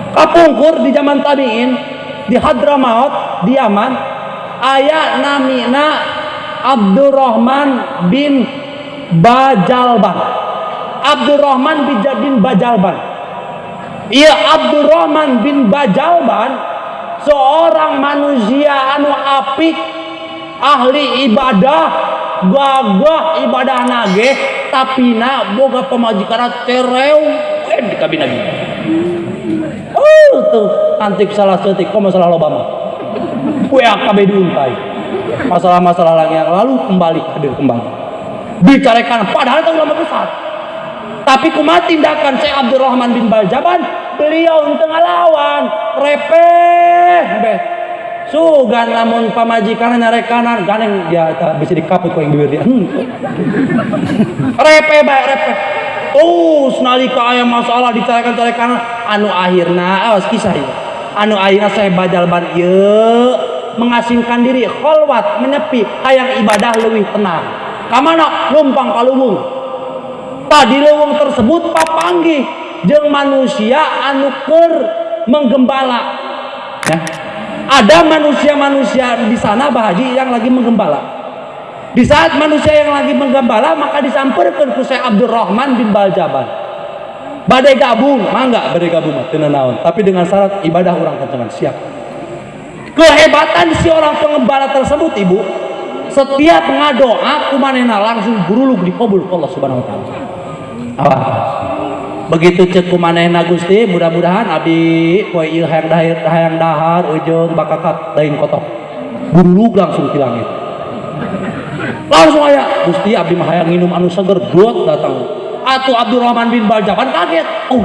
Kapungkur di zaman tabiin di Hadramaut di Yaman aya namina Abdurrahman bin Bajalban. Abdurrahman bin Bajalban. Iya Abdurrahman bin Bajalban seorang manusia anu apik, ahli ibadah, gagah ibadah nage, tapi na boga pamajikan cerewet di kabin lagi. Tuh antik salah setik kok masalah loba mah. WAKB diuntai. Masalah-masalah yang lalu kembali hadir kembali. Bicarakan padahal itu ulama besar. Tapi kumaha tindakan Syekh Abdurrahman bin Baljaban, beliau teu ngalawan, repeh beh. Sugan lamun pamajikan nyarekanan ganeng dia bisa dikaput ku bibir dia. Repeh bae repeh. Terus nalika aya masalah dicarekan-carekan anu akhirna awas kisah ieu. Anu akhirna Syekh Bajalban ieu mengasingkan diri, kholwat, menyepi, hayang ibadah leuwih tenang. Kamana? Lumpang ka leuweung. Tadi leuweung tersebut papanggih jeung manusia anu keur menggembala. Ya. Ada manusia-manusia di sana Bah Haji yang lagi menggembala. Di saat manusia yang lagi menggembala maka disamperkeun ku Syekh Abdurrahman bin Baljaban. Bade gabung, mangga bade gabung mah teu naon, tapi dengan syarat ibadah urang kancengan siap. Kehebatan si orang pengembala tersebut ibu, setiap ngadoa kumanehna langsung buruluk dikabul ku Allah Subhanahu wa taala. Awas. Begitu cek kumanehna Gusti, mudah-mudahan abdi poe ieu hayang dahar, hayang dahar ujung bakakak daging kotok. Buruluk langsung ti langit. Langsung aya Gusti abdi mah hayang nginum anu seger dot datang. Atuh Abdurrahman bin Baljaban kaget. Oh,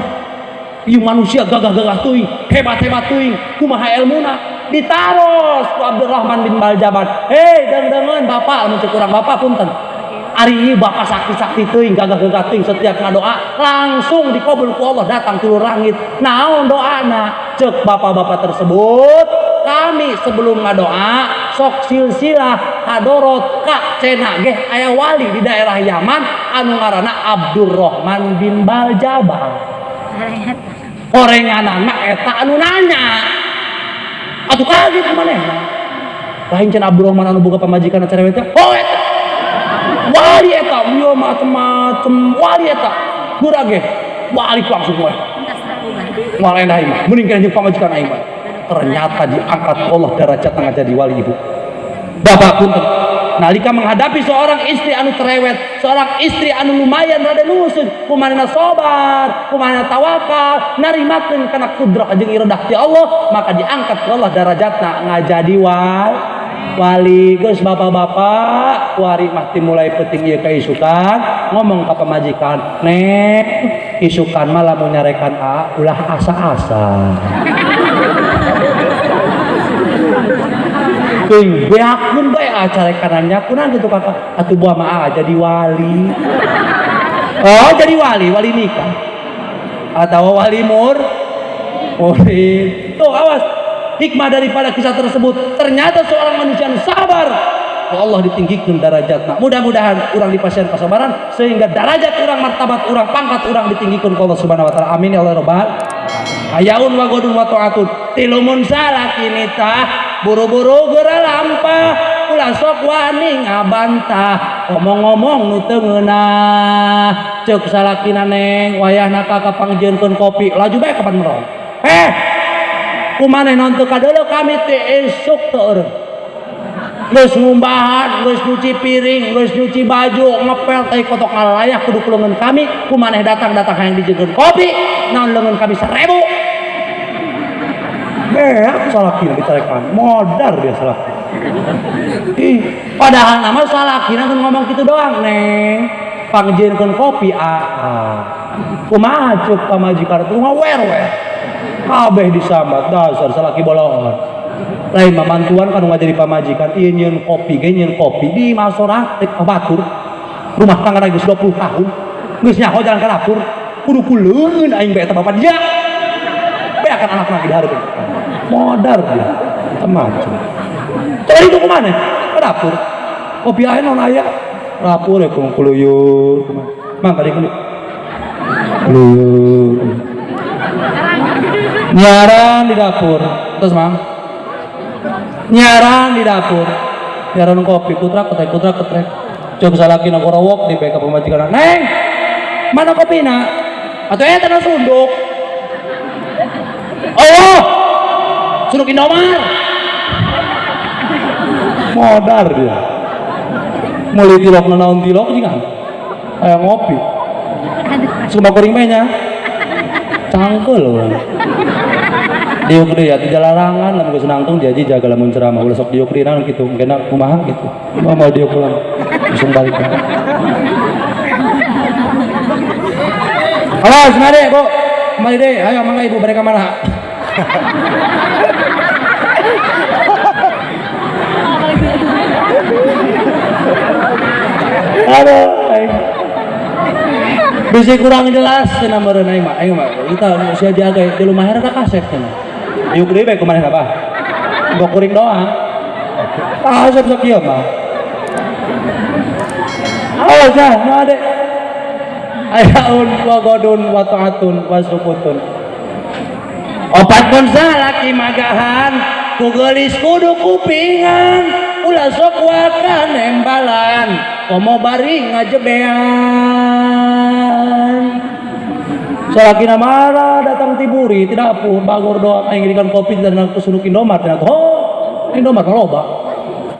ieu manusia gagah-gagah teuing, hebat-hebat teuing, kumaha elmuna? Ditaros ku Abdurrahman bin Baljaban. Hei, deung-deungeun bapak, lamun cek urang bapak punten. Ari ieu bapak sakti-sakti teuing, gagah-gagah teuing, setiap ngadoa langsung dikabul ku Allah datang turun langit. Naon doana? Cek bapak-bapak tersebut, kami sebelum ngadoa sok silsilah hadorot ka cenah geh aya wali di daerah Yaman anu ngaranna Abdurrahman bin Baljabal. Orenganana eta anu nanya. Atuh kaget manehna. Lain cenah Abdurrahman anu boga pamajikan cerewet teh. Oh eta. Wali eta ieu macem-macem wali eta. Geura ge balik langsung we. Moal endah aing mah. Mending kana jeung pamajikan aing mah. Ternyata diangkat Allah derajat tengah jadi wali ibu. Bapak punten. Nalika menghadapi seorang istri anu cerewet, seorang istri anu lumayan rada nusun, kumanehna sabar, kumanehna tawakal, narimakeun kana kudrah jeung iradah ti Allah, maka diangkat ku Allah darajatna ngajadi wali. Geus bapak-bapak, kuari mah ti mulai peuting ieu kaisukan, ngomong ka pamajikan, "Nek, isukan mah lamun nyarekan a ulah asa-asa." Teuing beakeun bae acarekanannya kunaon kitu kakak? Atuh buah mah jadi wali. Oh, jadi wali, wali nikah. Atau wali murid. Tuh awas, hikmah daripada kisah tersebut, ternyata seorang manusia yang sabar, Allah ditinggikan darajatna. Mudah-mudahan urang dipasihan kesabaran sehingga darajat urang, martabat urang, pangkat urang ditinggikan ku Allah Subhanahu wa taala. Amin ya Allah rabbal. Hayaun wa godun wa ta'atun. Tilumun salaki nitah, buru-buru geura lampah, ulah sok wani ngabantah, ngomong-ngomong nu teu ngeunah. Ceuk salakina neng, wayahna ka kapangjieunkeun kopi, laju bae kapan merong. Kumaneh naon teu kadeuleu kami teh esuk teu eureun. Geus ngumbahan, geus nyuci piring, geus nyuci baju, ngepel teh kotok ngalayak kudu ku leungeun kami, kumaneh datang-datang hayang dijieunkeun kopi, naon leungeun kami 1000. Beak salakina dicarekan, modar dia salaki. Ih, padahal nama salakina kan ngomong gitu doang, neng. Pangjieunkeun kopi aa. Kumaha ceuk pamajikan teh ngawer-wer. Kabeh disambat dasar salaki boloon. Lain mah mantuan kan ngajari pamajikan, ieu nyieun kopi ge nyieun kopi di masorang rek batur. Rumah tangga geus 20 tahun. Geus nyaho jalan ke dapur. Kudu ku leungeun aing bae eta bapak dia. Beakan anak lagi dihareupeun. Modar dia. Macam-macam. Coba itu kemana? Ke dapur. Kopi aja non aya. Dapur ya kuluyur. Mang tadi kuluyur. Nyaran di dapur. Terus mang. Nyaran di dapur. Nyaran kopi kutrak ketrek kutrak ketrek. Coba salaki na korowok di backup pamajikan. Neng, mana kopina? Atau eta na sunduk. Oh, sunduk Indomar. Modar dia. Mulai tilok naon tilok juga. Aya ngopi. Sumba goreng mah nya. Cangkeul urang. Diuk deui atuh jalarangan lamun geus nangtung jadi jaga lamun ceramah ulah sok diuk deui naon kitu. Engkena kumaha gitu. Mau mau diuk ulang. Langsung balik. Awas mari Bu. Mari deh, ayo mangga ibu mereka mana? Aduh, aing. Bisi kurang jelas cenah meureun aing mah. Aing mah kita sia jaga di rumah era kasep cenah. Diuk deui bae kumaha apa? Mbok kuring doang. Kasep sok ieu mah. Awas ya, nu ade. Ayaun wa godun wa ta'atun wa sukutun. Opat mun salaki magahan, ku geulis kudu kupingan, ulah sok waka nembalan, komo bari ngajebean. Salakina marah datang tiburi, tidak dapur, bagor doang, aing ngirikan kopi dan aku suruh Indomart, tidak oh, Indomart loba.